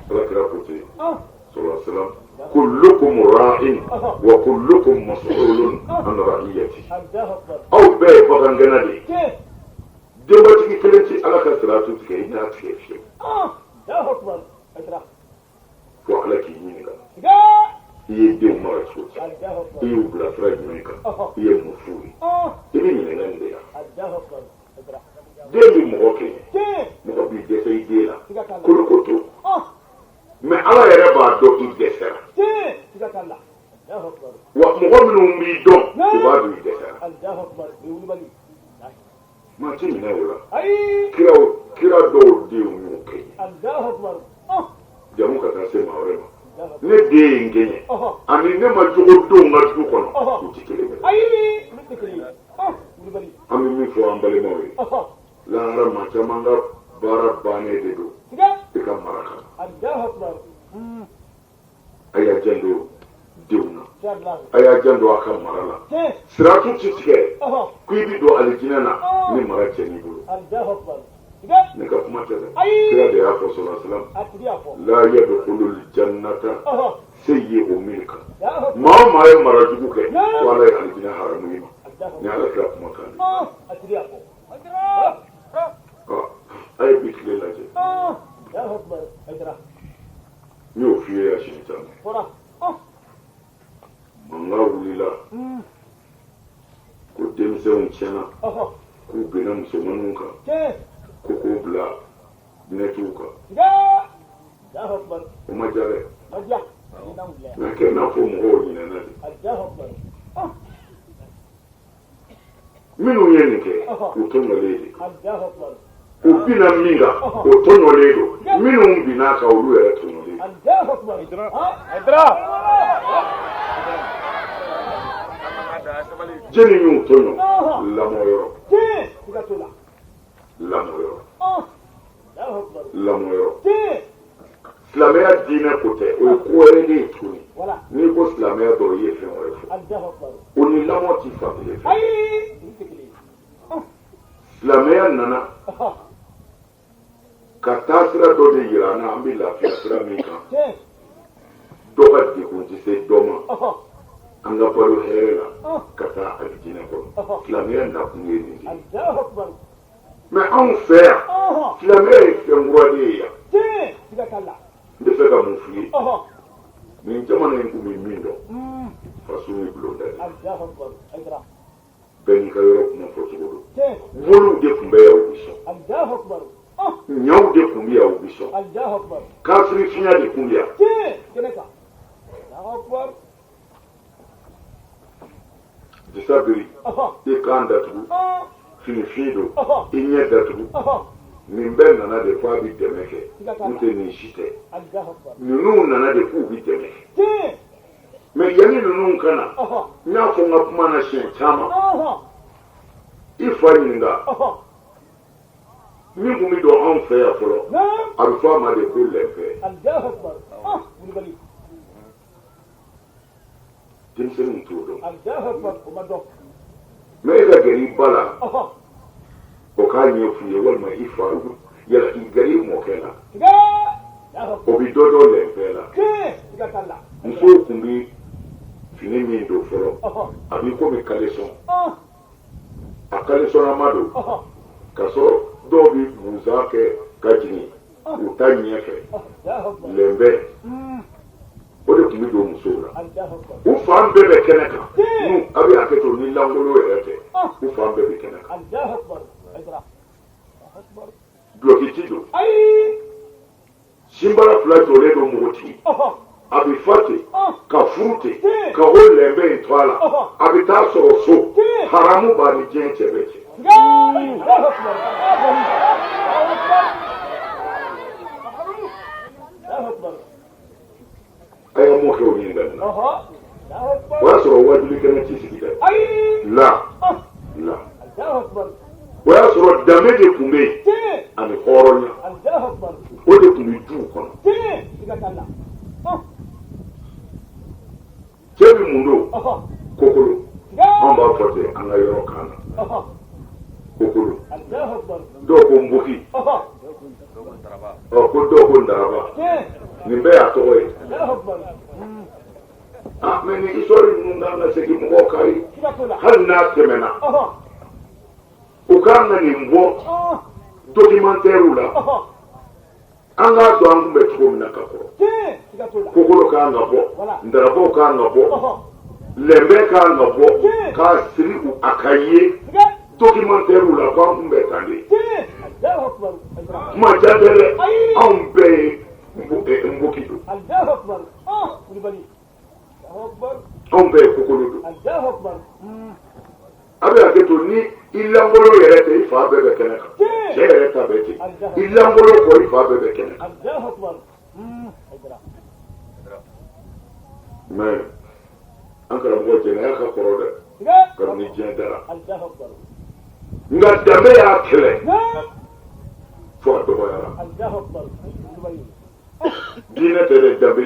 G: Ala kira ko ten, sallallahu alaihi wasallam: kullukum ra'in wa kullukum mas'ulun an ra'iyati. Aw bɛɛ ye bagangɛnna de ye. Denbatigi kelen tɛ Ala ka siratu tigɛ, i t'a tigɛ fiyewu fo Ala k'i ɲininka: i ye denw mara cogo di? I y'u bila sira jumɛn kan? I ye mun f'u ye? I bɛ ɲininka nin de la. Den bɛ mɔgɔ kɛɲɛ, mɔgɔ b'i dɛsɛ i den la koloko to, mais Ala yɛrɛ b'a dɔn i dɛsɛra. Wa mɔgɔ minnu b'i dɔn, u b'a dɔn i dɛsɛra. Maa ti minɛ o la. Kiraw, kira dɔw denw y'u kɛɲɛ jamu ka taa se maa wɛrɛ ma. Ne den ye n kɛɲɛ ani ne ma jogo don n ka du kɔnɔ, u ti kelen ye. An bɛ min fɔ an balimaw ye, lahara maa caman ka baara bannen de don i ka mara kan. A y'a janto denw na, a y'a janto a ka mara la. Siratu ti tigɛ ko i bɛ don alijinɛ na ni mara cɛn'i bolo. Ne ka kuma tɛ dɛ, kira de y'a fɔ, sallallahu alaihi wasallam: la yadkhulul jannata sayyi'u milka. Maa o maa ye mara jugu kɛ, ko Ala ye alijinɛ haramu i ma. Ni Ala kira kuma kan de. A ye bi tile lajɛ. N y'o f'i ye ya siɲɛ caman. Mankan wulila ko denmisɛnw tiɲɛna, k'u binna musomaninw kan, ko k'o bila nɛtiw kan. O ma diya dɛ, nka kɛ n'a fɔ mɔgɔw ɲinɛna de. Minnu ye nin kɛ, u tɔɲɔlen de. U binna min kan, o tɔɲɔlen don. Minnu binna a kan, olu yɛrɛ tɔɲɔlen. Jɛni y'u tɔɲɔ? Lamɔ yɔrɔ, lamɔ yɔrɔ, lamɔ yɔrɔ. Silamɛya diinɛ ko tɛ, o ye ko wɛrɛ de ye tuguni. N'i ko silamɛya dɔrɔn, i ye fɛn wɛrɛ fɔ, o ni lamɔ ti fan kelen fɛ. Silamɛya nana ka taa sira dɔ de yira an na, an bɛ lafiya sira min kan, dɔ ka degun tɛ se dɔ ma, an ka balo hɛrɛ la ka taa alijinɛ kɔnɔ. Silamɛya nakun ye nin de ye. Mais anw fɛ yan, silamɛya ye fɛn kura de ye yan. N bɛ fɛ ka mun f'i ye? Nin jamana in tun bɛ min dɔn, faso ye bulonda de, bɛɛ n'i ka yɔrɔ kuma fɔ cogo don. Wolow de tun bɛ yan, u bɛ sɔn. Ɲaw de tun bɛ yan, u bɛ sɔn. Kafiri fiɲɛ de tun bɛ yan. Disa biri, i kan datugu, finifin don, i ɲɛ datugu. Nin bɛɛ nana de ko a bɛ dɛmɛ kɛ, n'o tɛ nin si tɛ. Ninnu nana de k'u bɛ dɛmɛ kɛ, mais yanni ninnu ka na, n y'a fɔ n ka kuma na siɲɛ caman, i fa ɲininka min tun bɛ don anw fɛ yan fɔlɔ, a bɛ fɔ a ma de ko lɛnpɛ. Denmisɛnninw t'o dɔn. Mais e ka gɛrɛ i ba la, o k'a ɲɛf'u ye, walima i fa, yala i gɛrɛ i mɔkɛ la, o bɛ dɔ dɔn lɛnpɛ la. Musow tun bɛ fini min don fɔlɔ, a b'i komi caleçon, a caleçonnama don, k'a sɔrɔ dɔw bɛ busan kɛ ka jigin u ta ɲɛfɛ. Lɛnbɛ, o de tun bɛ don musow la. U fan bɛɛ bɛ kɛnɛ kan. N'u a bɛ hakɛ to, ni lankolon yɛrɛ tɛ, u fan bɛɛ bɛ kɛnɛ kan. Dulɔki ti don, sinbara fila jɔlen don npogotigi, a bɛ fa ten ka furu ten ka o lɛnbɛ in to a la, a bɛ taa sɔrɔ so haramu b'a ni diɲɛ cɛ bɛɛ cɛ. A y'a mɔkɛw ɲininka nin na. O y'a sɔrɔ wajuli kɛnɛ ti sigi dɛ. La la, o y'a sɔrɔ danbe de tun bɛ yen ani hɔrɔnya, o de tun bɛ duw kɔnɔ. Cɛ bɛ mun don? Kokolo, an b'a fɔ ten an ka yɔrɔ kan na, kokolo. Dɔw ko nboki, ɔ ko dɔw ko ndaraba, nin bɛɛ y'a tɔgɔ ye. Ah, mais nin histoire ninnu kan ka segin mɔgɔw kan ye, hali n'a tɛmɛna, u kan ka nin bɔ documentaire la, an k'a dɔn an tun bɛ cogo min na ka kɔrɔ. Kokolo kan ka bɔ, ndarabaw kan ka bɔ, lɛnbɛ kan ka bɔ k'a siri u a ka ye documentaire la ko an tun bɛ tan de. Kuma jan tɛ dɛ, anw bɛɛ ye nboki don, anw bɛɛ ye kokolo don. A bɛ hakɛ to, ni i lankolon yɛrɛ tɛ, i fa bɛɛ bɛ kɛnɛ kan. Cɛ yɛrɛ ta bɛɛ ten, i lankolon kɔ, i fa bɛɛ bɛ kɛnɛ kan. Mais an karamɔgɔ, jɛnɛya ka kɔrɔ dɛ, kabini diɲɛ dara. Nka danbe y'a kɛlɛ fo a dɔgɔyara. Diinɛ tɛ dɛ, danbe,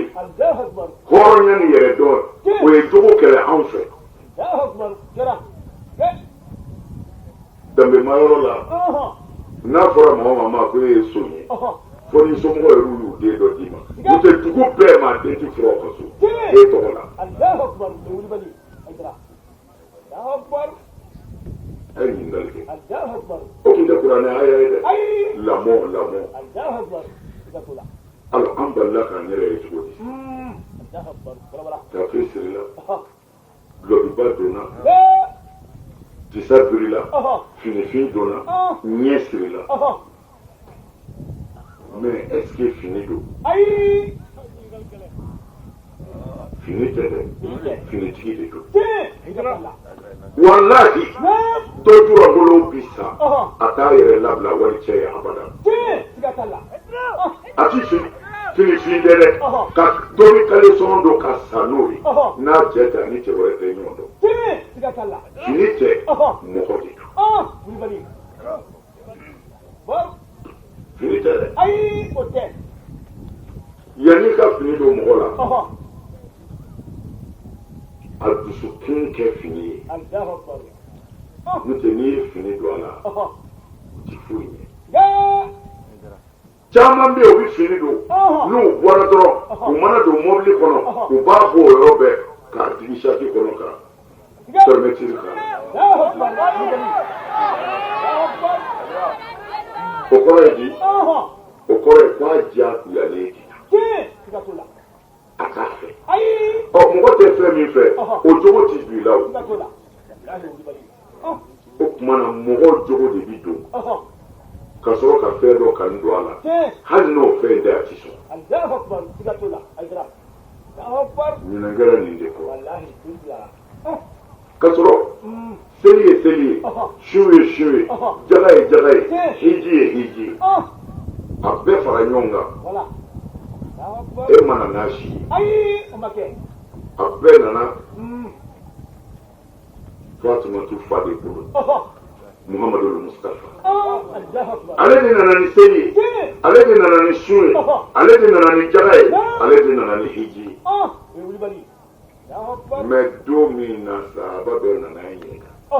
G: hɔrɔnya ni yɛrɛ dɔn, o ye jogo kɛlɛ anw fɛ. Danbema yɔrɔ la, n'a fɔra mɔgɔ ma ma ko e ye son ye, fo ni somɔgɔw yɛrɛ y'u den dɔ d'i ma, n'o tɛ dugu bɛɛ ma den ti furu aw ka so e tɔgɔ la. A ye ɲininkali kɛ, o tun tɛ kuranɛ aya ye dɛ. Lamɔ, lamɔ. Alors an balila k'an yɛrɛ ye cogo di? Tafe sirila, dulɔkiba donna, disa birila, finifin donna, ɲɛ sirila. Mais est ce que fini don? Fini tɛ dɛ, finitigi de don. Walahi, dɔ jurabolo bi sa, a t'a yɛrɛ labila wali cɛ ye abada. A ti finifin tɛ dɛ, ka dɔ bɛ caleçon don ka sa n'o ye, n'a cɛ tɛ, ani cɛ wɛrɛ tɛ ɲɔgɔn dɔn. Fini tɛ, mɔgɔ de don. Fini tɛ dɛ.
F: Ayi, o tɛ.
G: Yanni ka fini don mɔgɔ la, a dusukun kɛ fini ye. N'o tɛ, n'i ye fini don a la, o ti foyi ɲɛ. Caman bɛ yen, u bɛ fini don, n'u bɔra dɔrɔn, u mana don mɔbili kɔnɔ, u b'a bɔ o yɔrɔ bɛɛ k'a digi saki kɔnɔ ka fermeture k'a la. O kɔrɔ ye di? O kɔrɔ ye k'a diyagoyalen de, a t'a fɛ. Ɔ mɔgɔ tɛ fɛn min fɛ, o jogo ti don i la. O o tuma na, mɔgɔ jogo de bi don ka sɔrɔ ka fɛn dɔ kanu don a la, hali n'o fɛn tɛ, a ti sɔn. Ɲinan kɛra nin de kɔ, ka sɔrɔ seli ye seli ye, sun ye sun ye, jaga ye jaga ye, hiji ye hiji ye, a bɛɛ fara ɲɔgɔn kan. E mana n'a si ye, a bɛɛ nana Fatumatu fa de bolo, Muhamadu Mustafa. Ale de nana ni seli ye, ale de nana ni sun ye, ale de nana ni jaga ye, ale de nana ni hiji ye. Mais don min na sahaba dɔ nana a ɲininka, a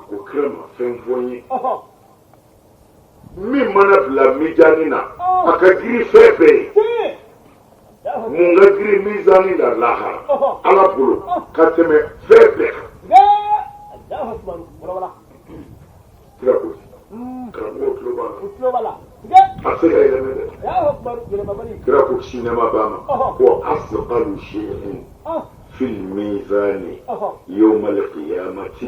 G: ko kira ma fɛn fɔ n ye min mana bila mizani na a ka girin fɛn bɛɛ ye, mun ka girin mizani la lahara Ala bolo ka tɛmɛ fɛn bɛɛ kan? Kira ko, karamɔgɔw tulo b'a la, a tɛ se ka yɛlɛmɛ dɛ. Kira ko kisi nɛɛma b'a ma ko asqalu shay'in fil mizani yawma al-qiyamati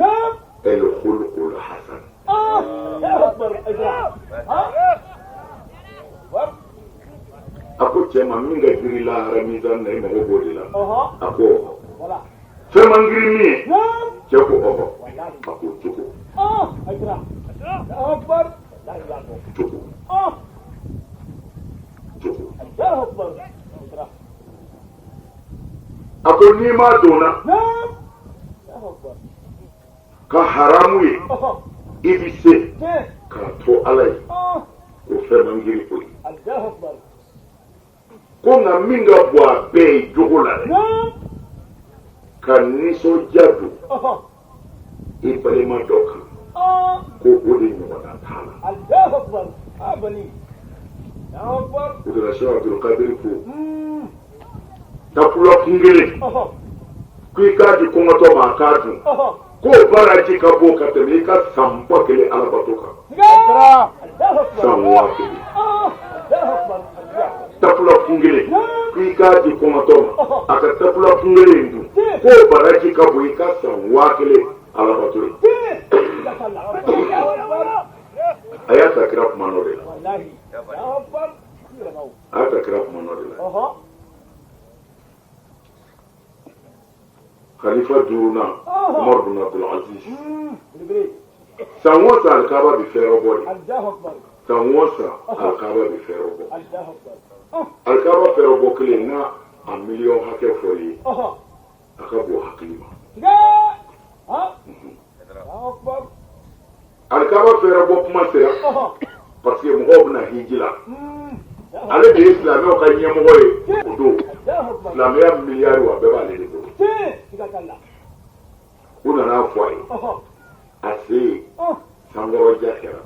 G: al-khuluqul hasan. A ko cɛ ma, min ka girin lahara mizan na, i mago b'o de la? A ko ɔhɔ. Fɛn man girin min ye? Cɛ ko ɔhɔ. A ko jogo, jogo, jogo. A ko n'i ma donna ka haramu ye, i bɛ se k'a to Ala ye ko fɛn man girin o ye. Ko nka min ka bon a bɛɛ ye jogo la dɛ, ka nisɔndiya don i balima dɔ kan, ko o de ɲɔgɔnna t'a la. O de la Sɛki Abdulkadiri ko takula kun kelen ko i k'a di kɔngɔtɔ ma a k'a dun, k'o baraji ka bon ka tɛmɛ i ka san 1000 alabato kan, san 1000. Takula kun kelen ko i k'a di kɔngɔtɔ ma a ka takula kun kelen in dun, k'o baraji ka bon i ka san 1000 alabato ye. A y'a ta kira kuma nɔ de la, a y'a ta kira kuma nɔ de la. Khalifa duurunan Umar bin Abdul Aziz, san o san alikaba bɛ fɛɛrɛ bɔ de, san o san alikaba bɛ fɛɛrɛ bɔ. Alikaba fɛɛrɛ bɔ kelen n'a a miliyɔn hakɛ fɔli ye, a ka bon hakili ma. Alikaba fɛɛrɛ bɔ kuma sera, parce que mɔgɔw bɛna hiji la, ale de ye silamɛw ka ɲɛmɔgɔ ye o don, silamɛya miliyari a bɛɛ b'ale de bolo. U nana fɔ a ye, a se yen sankɔrɔja kɛra.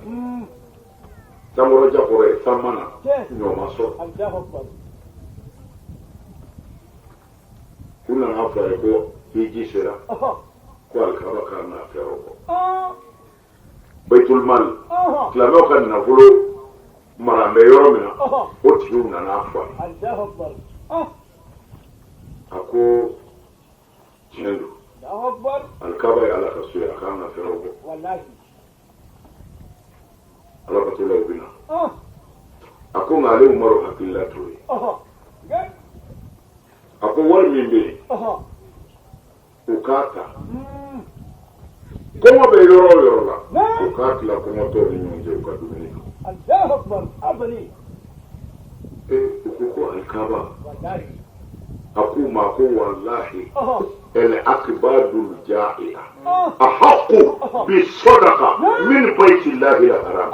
G: Sankɔrɔja kɔrɔ ye san ma na, ɲɔ ma sɔrɔ. U nana fɔ a ye ko hiji sera, ko alikaba kan ka fɛɛrɛ bɔ. Baitulmal, silamɛw ka nafolo mara bɛ yɔrɔ min na, o tigiw nana fɔ a ye. A ko tiɲɛ don, alikaba ye Ala ka so ye, a kan ka fɛɛrɛ bɔ, ala batolaw bɛ na. A ko nka ale Umaru hakilila t'o ye. A ko wari min bɛ yen, u k'a ta, kɔngɔ bɛ yɔrɔ o yɔrɔ la, u k'a tila kɔngɔtɔw ni ɲɔgɔn cɛ, u ka dumuni dun. Ee, u ko ko alikaba. A k'u ma ko walahi el akbadul ja'i'a ahaqqu bi sadaqa min baytillahi al haram.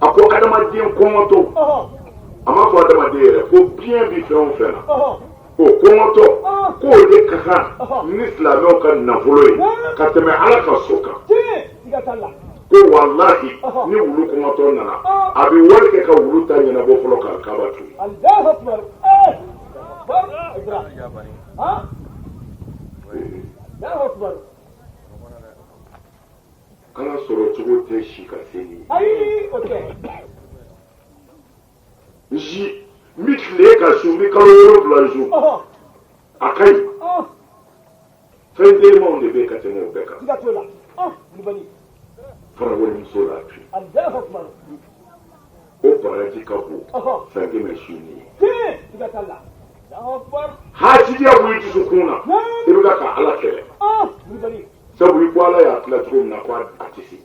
G: A ko adamaden kɔngɔtɔ, a m'a fɔ adamaden yɛrɛ, ko diɲɛ bɛ fɛn o fɛn na, o kɔngɔtɔ, k'o de ka kan ni silamɛw ka nafolo ye ka tɛmɛ Ala ka so kan. Ko walahi ni wulu kɔngɔtɔ nana, a bɛ wari kɛ ka wulu ta ɲɛnabɔ fɔlɔ k'a kaba to yen. Ala sɔrɔ cogo tɛ si ka se ye.
C: Ayi, o tɛ.
G: N si n bɛ tile ka su, n bɛ kalo 7 su, a ka ɲi. Fɛn telimanw de bɛ yen ka tɛmɛ o bɛɛ kan.
C: Siga t'o la. Kulubali.
G: Fara walimuso la to yen.
C: Alahu akubar.
G: O baraji ka bon san 100 su ni ye.
C: Tiɲɛ, siga t'a la. Alahu akubar.
G: Hasidiya b'i dusukun na, i bɛ ka Ala kɛlɛ.
C: Kulubali.
G: Sabu i ko Ala y'a tila cogo min na, ko a tɛ se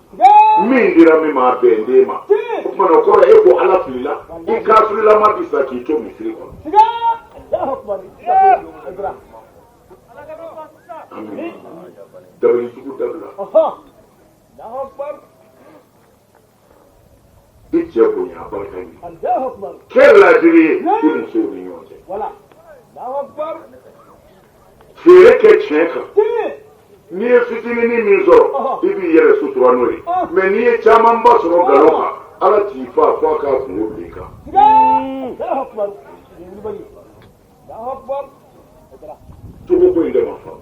G: min dira min ma, a bɛn den ma. O tuma na o kɔrɔ e ko Ala filila, i kafirilama bɛ sa k'i to misiri kɔnɔ. Ami, dabali jugu dabila. I cɛ bonya a barika ɲini. Kɛ laadiri ye i musow ni ɲɔgɔn cɛ. Feere kɛ tiɲɛ kan. N'i ye fitininin min sɔrɔ, i b'i yɛrɛ sutura n'o ye. Mais n'i ye camanba sɔrɔ nkalon kan, Ala t'i fa fo a k'a kungo bila i kan. Jogo ko in de ma faamu.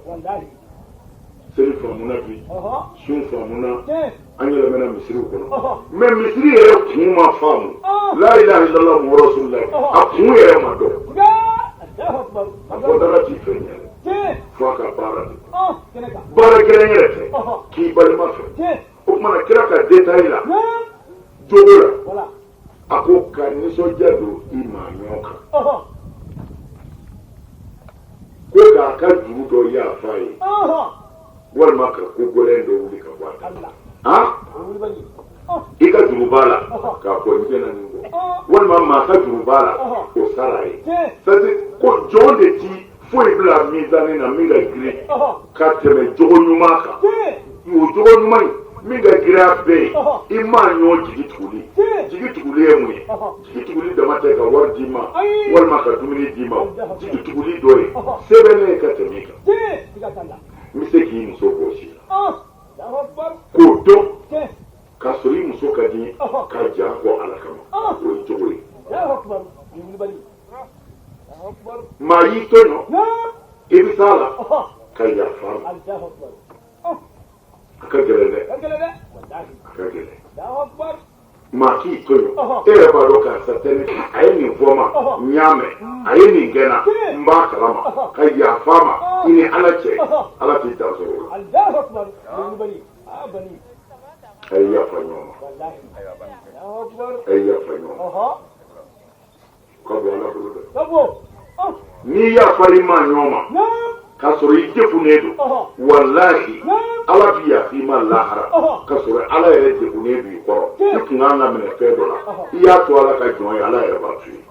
G: Seli faamuna bi, sun faamuna, an yɛlɛmɛna misiriw kɔnɔ, mais misiri yɛrɛ kun ma faamu. La ilaha illallah muhammadu rasulullah, a kun yɛrɛ ma dɔn. A fɔ dara t'i fɛ ɲɛ dɛ, fo a ka baara de baara gɛlɛn yɛrɛ tɛ k'i balima fɛ. O tuma na kira ka détail la jogo la, a ko ka nisɔndiya don i maa ɲɔgɔn kan, ko k'a ka juru dɔ yafa a ye walima ka ko gɛlɛn dɔ wuli ka bɔ a da la. I ka juru b'a la k'a fɔ n jɛna nin kɔ, walima maa ka juru b'a la k'o sara a ye. C'est-à-dire ko jɔn de ti foyi bila mizani na min ka girin ka tɛmɛ jogo ɲuman kan. O jogo ɲuman in min ka girin a bɛɛ ye, i maa ɲɔgɔn jigi tuguli. Jigi tuguli ye mun ye? Jigi tuguli dama tɛ ka wari d'i ma walima ka dumuni d'i ma. Jigi tuguli dɔ ye sɛbɛnnen ye ka tɛmɛ i kan. N bɛ se k'i muso bɔsi la k'o dɔn k'a sɔrɔ i muso ka di n ye ka ja kɔ Ala kama, o ye jogo ye. Maa y'i tɔɲɔ, i bɛ s'a la ka yafa a ma. A ka gɛlɛn dɛ, a ka gɛlɛn. Maa k'i tɔɲɔ, e yɛrɛ b'a dɔn karisa tɛ ne, a ye nin fɔ n ma, n y'a mɛn, a ye nin kɛ n na, n b'a kalama, ka yafa a ma i ni Ala cɛ, Ala t'i dan sɔrɔ o la. A ye yafa ɲɔgɔn ma, a ye yafa ɲɔgɔn ma. Ka bon Ala bolo dɛ. N'i yafara i maa ɲɔgɔn ma k'a sɔrɔ i degunnen don, walahi Ala bɛ yafa i ma lahara k'a sɔrɔ Ala yɛrɛ degunnen b'i kɔrɔ. I tun kan ka minɛ fɛn dɔ la, i y'a to Ala ka jɔn ye, Ala yɛrɛ b'a to yen.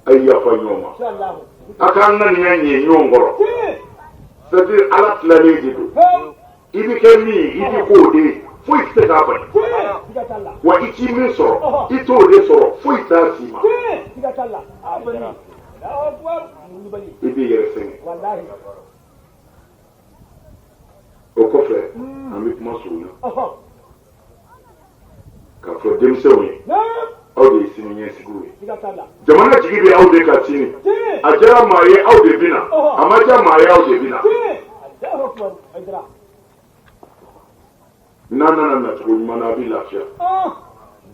G: A ye yafa ɲɔgɔn ma, a k'an ŋaniya ɲɛ ɲɔgɔn kɔrɔ. C'est à dire Ala tilalen de don. I bɛ kɛ min ye, i bɛ k'o de ye, foyi tɛ se k'a bali. Wa i t'i min sɔrɔ, i t'o de sɔrɔ, foyi t'a s'i ma. I b'i yɛrɛ sɛgɛn. O kɔfɛ, an bɛ kuma surunya k'a fɔ denmisɛnw ye, aw de ye sini ɲɛsigiw ye. Jamana jigi bɛ aw de kan sini. A diyara maa ye, aw de bɛ na. A ma diya maa ye, aw de bɛ na. N'a nana nacogo ɲuman na, a bɛ lafiya.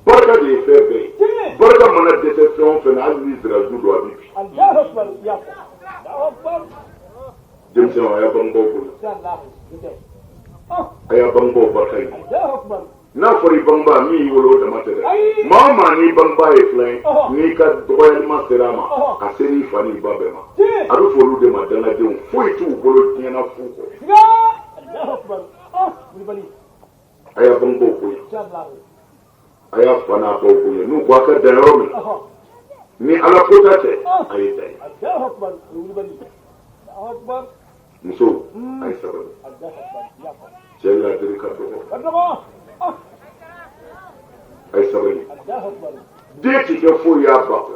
G: Barika de ye fɛn bɛɛ ye. Barika mana dɛsɛ fɛn o fɛn na, hali ni ziraju don, a bɛ bin. Denmisɛnw, a y'a bangebaaw bonya, a y'a bangebaaw barika ɲini. N'a fɔra i bangebaa min y'i wolo, o dama tɛ dɛ. Maa o maa n'i bangebaa ye filan ye, n'i ka dɔgɔyalima sera a ma, a sera i fa n'i ba bɛɛ ma. A bɛ fɔ olu de ma dangadenw. Foyi t'u bolo diɲɛ na fu kɔ. A y'a bangebaaw bonya, a y'a fa n'a baw bonya. N'u ko a ka dan yɔrɔ min na, ni Ala kota tɛ, a ye dan yen. Musow, a ye sabali. Cɛ ladiri ka dɔgɔ, a ye sabali. Den ti kɛ foyi y'a ba kɔ.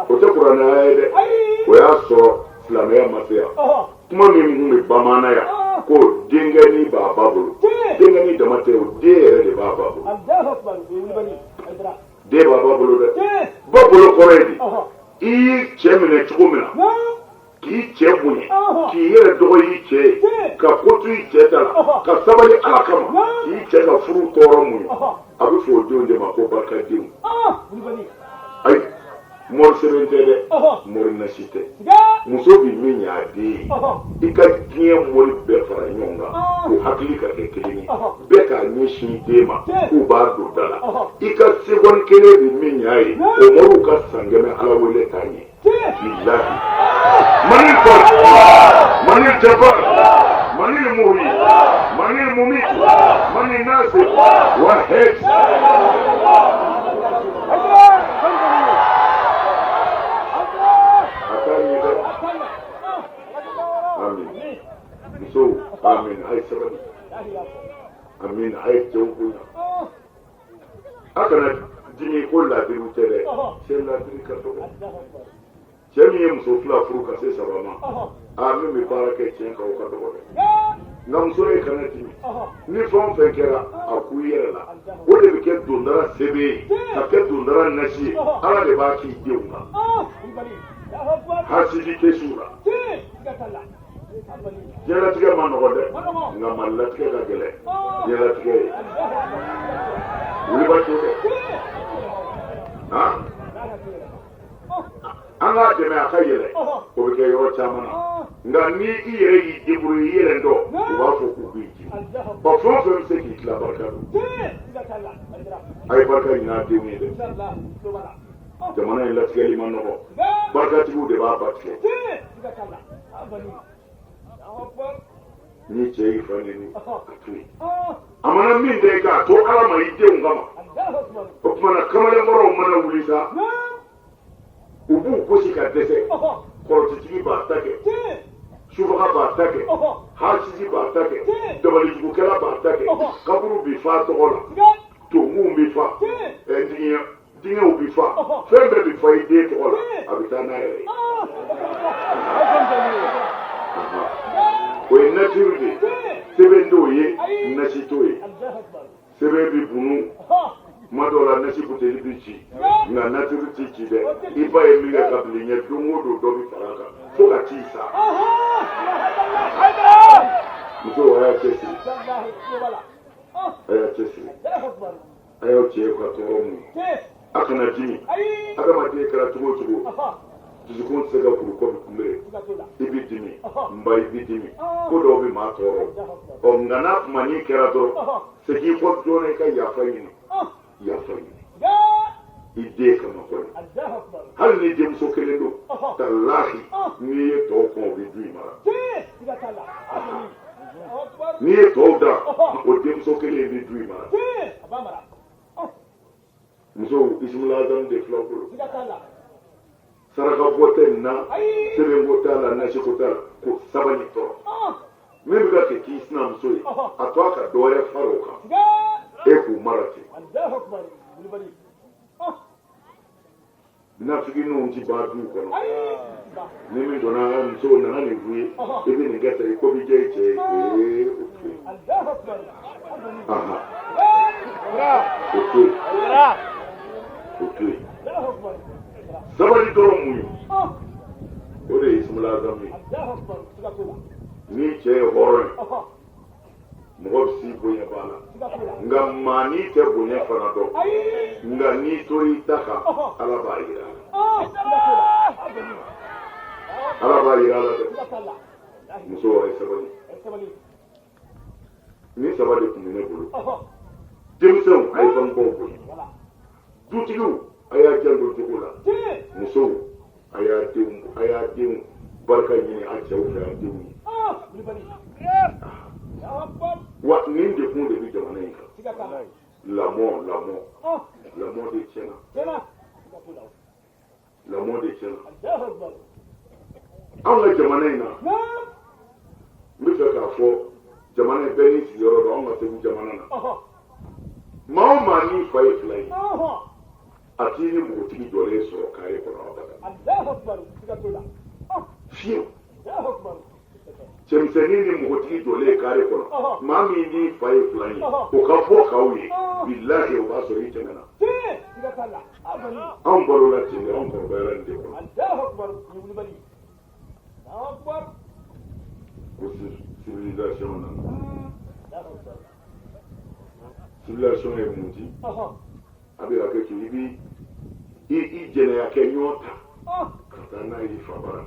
G: O tɛ kuranɛ aya ye dɛ. O y'a sɔrɔ silamɛya ma se yan. Kuma min tun bɛ bamanan yan ko denkɛnin b'a ba bolo, denkɛnin dama tɛ o, den yɛrɛ de b'a ba bolo. Den b'a ba bolo dɛ. Ba bolo kɔrɔ ye di? I y'i cɛ minɛ cogo min na, k'i cɛ bonya, k'i yɛrɛ dɔgɔ y'i cɛ ye, ka ko to i cɛ ta la, ka sabali Ala kama, k'i cɛ ka furu tɔɔrɔ muɲu, a bɛ fɔ o denw de ma ko barikadenw. Ayi, mori sɛbɛn tɛ dɛ, mori nasi tɛ. Muso bɛ min ɲɛ a den ye, i ka diɲɛ mori bɛɛ fara ɲɔgɔn kan k'u hakili ka kɛ kelen ye, bɛɛ k'a ɲɛsin den ma k'u b'a don da la, i ka seconde kelen bɛ min ɲɛ a ye, o moriw ka san kɛmɛ Ala wele t'a ɲɛ. Bilahi, manil far, manil jabbar, manil muhyi, manil mumit, manil nasir wahid. A t'a ɲɛ dɛ. Amin. na, a ye cɛw bonya. A kana dimi ko laadiriw tɛ dɛ, cɛ laadiri ka dɔgɔ. Cɛ min ye muso fila furu ka se saba ma, aa min bɛ baara kɛ tiɲɛ kan, o ka dɔgɔ dɛ. Nka muso ye kana dimi, ni fɛn o fɛn kɛra, a k'u yɛrɛ la, o de bɛ kɛ dondara sɛbɛn ye, ka kɛ dondara nasi ye. Ala de b'a k'i denw kan. Hasidi tɛ s'u la. Diɲɛlatigɛ ma nɔgɔ dɛ, nka malilatigɛ ka gɛlɛn. Diɲɛlatigɛ ye wuliba to dɛ. Han, an k'a dɛmɛ a ka yɛlɛ, o bɛ kɛ yɔrɔ caman na. Nka ni i yɛrɛ y'i débrouiller i yɛrɛ dɔn, u b'a fɔ k'u b'i ji. Ɔ, fɛn o fɛn bɛ se k'i tila, barika don. A ye barika ɲini a denw ye dɛ. Jamana in latigɛli ma nɔgɔ, barikatigiw de b'a ba tigɛ. Ni cɛ y'i fa neni, a to yen. A mana min da i kan, a to Ala ma i denw kama. O tuma na, kamalenkɔrɔw mana wuli sa, u b'u gosi ka dɛsɛ. Kɔrɔtitigi b'a ta kɛ, subaga b'a ta kɛ, hasidi b'a ta kɛ, dabalijugukɛla b'a ta kɛ, kaburu bi fa tɔgɔ la, tonkunw bi fa, dingɛ dingɛw bi fa, fɛn bɛɛ bi fa i den tɔgɔ la, a bɛ taa n'a yɛrɛ ye. O ye nature de ye, sɛbɛn t'o ye, nasi t'o ye. Sɛbɛn bi bunu kuma dɔw la, nasi buteli bi ci, nka nature ti ci dɛ. I ba ye min kɛ ka bila i ɲɛ, don o don dɔ bi fara a kan fo ka t'i sa. Musow, a y'a cɛsiri, a y'a cɛsiri, a y'aw cɛ ka tɔɔrɔ mun, a kana dimi. Adamaden kɛra cogo o cogo, dusukun tɛ se ka kuru kɔ bi kunbere. I bɛ dimi, n ba, i bɛ dimi, ko dɔw bɛ maa tɔɔrɔ. Ɔ, nka n'a kumani kɛra dɔrɔn, segin i kɔ joona, i ka yafa ɲini, yafa ɲini i den kama kɔni. Hali ni denmuso kelen don, talahi, n'i ye tɔw kɔn, o bɛ du in mara. N'i ye tɔw da, o denmuso kelen in bɛ du in mara. Musow, isumula de filaw bolo, saraka bɔ tɛ nin na, sɛbɛnko t'a la, nasiko t'a la, ko sabali tɔrɔ min bɛ ka kɛ k'i sinamuso ye, a to a ka dɔ wɛrɛ fara o kan, e k'u mara ten. Nafigininw ti ban duw kɔnɔ. Ni min donna an ka musow nana nin f'u ye, i bɛ nin kɛ tan, i ko bɛ diya i cɛ ye. Ee, o to yen, o to yen, o to yen. Sabali dɔrɔn mun ye, o de ye isumula azamu ye. Ni cɛ ye hɔrɔn ye, mɔgɔ bɛ s'i bonya b'a la, nka maa n'i tɛ bonya fana dɔn. Nka n'i tora i ta kan, Ala b'a yira a la, Ala b'a yira a la dɛ. Muso, a ye sabali. Ni saba de tun bɛ ne bolo. Denmisɛnw, a ye bangebaaw bonya. Dutigiw, a y'a janto jogo la. Musow, a y'a denw, a y'a denw barika ɲini a cɛw fɛ, a denw ye. Wa nin dekun de bɛ jamana in kan: lamɔ, lamɔ, lamɔ de tiɲɛna, lamɔ de tiɲɛna anw ka jamana in na. N bɛ fɛ k'a fɔ, jamana in bɛɛ n'i sigiyɔrɔ dɔn. Anw ka Segu jamana na, maa o maa n'i fa ye fila ye, a t'i ni npogotigi jɔlen sɔrɔ kare kɔnɔ abada, fiyewu. Cɛmisɛnnin ni npogotigi jɔlen kare kɔnɔ, maa min n'i fa ye fila ye, o ka bɔ k'aw ye, bilahi, o b'a sɔrɔ i tɛmɛna. Anw balola ten de, anw kɔrɔbayara nin de kɔnɔ. Ko civilisation nana, civilisation ye mun di? A bɛ hakɛ to, i bi i jɛnɛya kɛ ɲɔgɔn ta ka taa n'a ye i fa bara,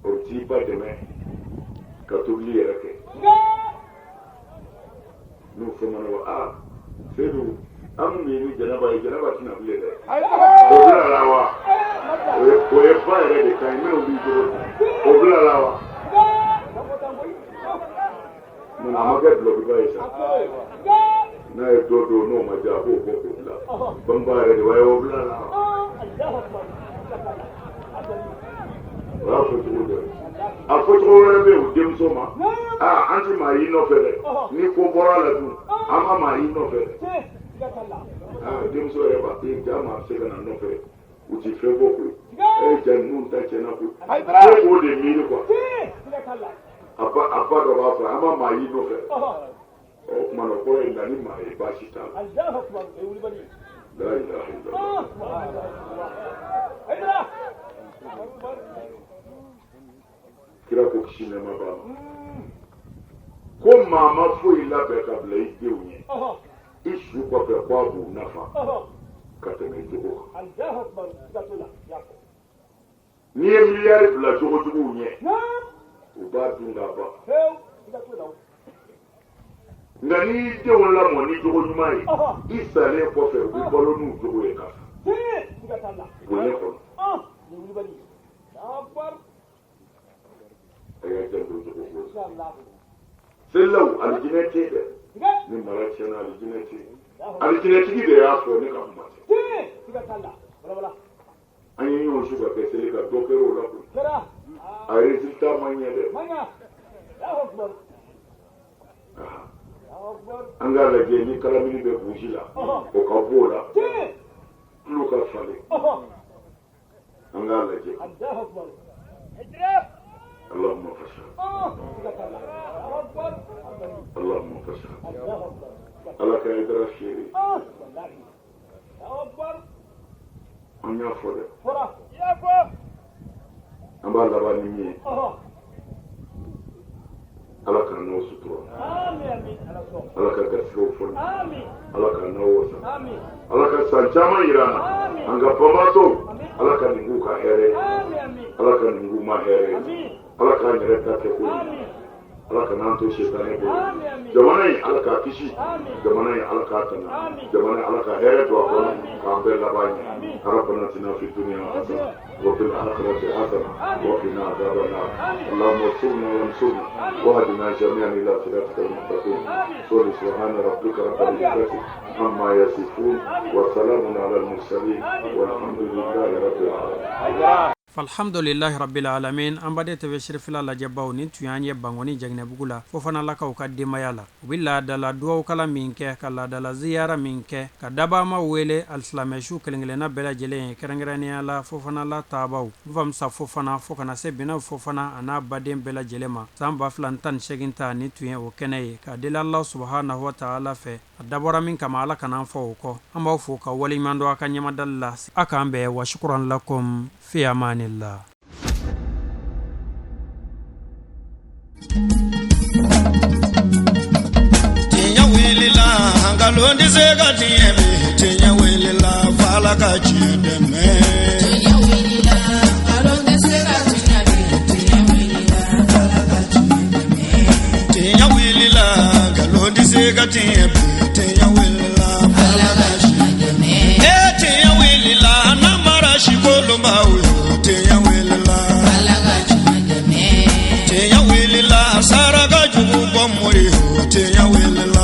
G: o bɛ t'i ba dɛmɛ ka tobili yɛrɛ kɛ. N'u fɔmana ko aa Sedu, an kun b'i ni Jɛnɛba ye, Jɛnɛba tɛna bilen dɛ, o bila la wa? O ye ba yɛrɛ de kan ye minnu b'i cogo, o bila la wa? Munna a ma kɛ dulɔkiba ye sa? N'a ye dɔ don, n'o ma diya, a b'o bɔ k'o bila. Bangebaa yɛrɛ de b'a ye, o bila la wa? O y'a fɔ cogo dɔ ye. A fɔ cogo wɛrɛ bɛ yen o denmuso ma. Aa an ti maa y'i nɔfɛ dɛ. Ni ko bɔra a la dun, an ma maa y'i nɔfɛ dɛ. Aa denmuso yɛrɛ b'a e ja maa bɛ se ka na nɔfɛ. U ti fɛn bɔ koyi. E ja ninnu ta tiɲɛna koyi. E k'o de miiri quoi. A ba dɔ b'a fɔ an ma maa y'i nɔfɛ. O tuma na o kɔrɔ ye na ni maa ye baasi t'a la. La ilaha illallah. Kira ko kisi nɛɛma b'a ma. Ko maa ma foyi labɛn ka bila i denw ɲɛ. I su kɔfɛ ko a b'u nafa ka tɛmɛ jogo kan. N'i ye miliyari bila jogojuguw ɲɛ, u b'a dun k'a ban. Nka n'i y'i denw lamɔ ni jogo ɲuman ye, i salen kɔfɛ u bɛ balo n'u jogo ye ka sa. Bonya kɔnɔ. A y'a janto jogo ko la. Selilaw alijinɛ tɛ yen dɛ. Ni mara tiɲɛna alijinɛ tɛ yen. Alijinɛtigi de y'a fɔ ne ka kuma tɛ. An ye ɲɔgɔn su ka kɛ seli ka dɔ kɛra o la koyi. A résultat ma ɲɛ dɛ. An k'a lajɛ ni kalamini bɛ buji la, o ka bɔ o la, tulo ka falen. An k'a lajɛ. Allahumma fashhad. Allahumma fashhad. Ala ka Hayidara seere. An y'a fɔ dɛ. An b'a laban ni min ye. Ala k'an n'aw sutura. Ala ka garisɛgɛw foni. Ala k'an n'aw wasa. Ala ka san caman yira an na. An ka banbaatɔw. Ala ka nin k'u ka hɛrɛ ye. Ala ka nin k'u ma hɛrɛ ye. Ala k'an yɛrɛ ta kɛ ko ye. Ala kan'an to sitanɛ bolo. Jamana in Ala k'a kisi. Jamana in Ala k'a tanga. Jamana in Ala ka hɛrɛ don a kɔnɔ k'an bɛɛ laban ɲɛ. Rabbana atina fid dunya hasana wa fil akhirati hasana wa qina adhaban nar. Allahumma ansurna wansurna wahdina jami'an ila siratikal mustaqim. Salli subhana rabbika rabbil izzati amma yasifun wa salamun ala al mursalin walhamdulillahi rabbil alamin.
C: Alhamdulilahi rabbil alamin. An baden TV Cherifila lajɛbaw, nin tun y'an ye Bankoni Jaginɛbugu la Fofanalakaw ka denbaya la. U bɛ laadala duwawukala min kɛ, ka laadala ziyara min kɛ, ka dabama wele alisilamɛsu kelenkelenna bɛɛ lajɛlen ye, kɛrɛnkɛrɛnnenya la Fofanala taabaw, Nfamusa Fofana fo ka na se Binaw Fofana a n'a baden bɛɛ lajɛlen ma. San 2018 ta nin tun ye o kɛnɛ ye, k'a deli Alahu subahanahu wa taala fɛ, a dabɔra min kama Ala kana an fɔ o kɔ. An b'aw fo ka waleɲuman dɔn a ka ɲɛmadali la. A k'an bɛn wa shukran lakum fi amanillah.
A: Tiɲɛ wulila nkalon tɛ se ka tiɲɛ bi tiɲɛ wulila f'Ala ka tiɲɛ dɛmɛ.
B: Tiɲɛ wulila nkalon tɛ se ka tiɲɛ bi tiɲɛ wulila f'Ala ka tiɲɛ dɛmɛ.
A: Tiɲɛ wulila nkalon tɛ se ka tiɲɛ bi tiɲɛ wulila
B: Ala ka tiɲɛ dɛmɛ.
A: E tiɲɛ wulila namara sikolonbaw yo tiɲɛ wulila.
B: Ala ka tiɲɛ dɛmɛ.
A: Tiɲɛ wulila saraka jugu bɔ mori yo tiɲɛ wulila.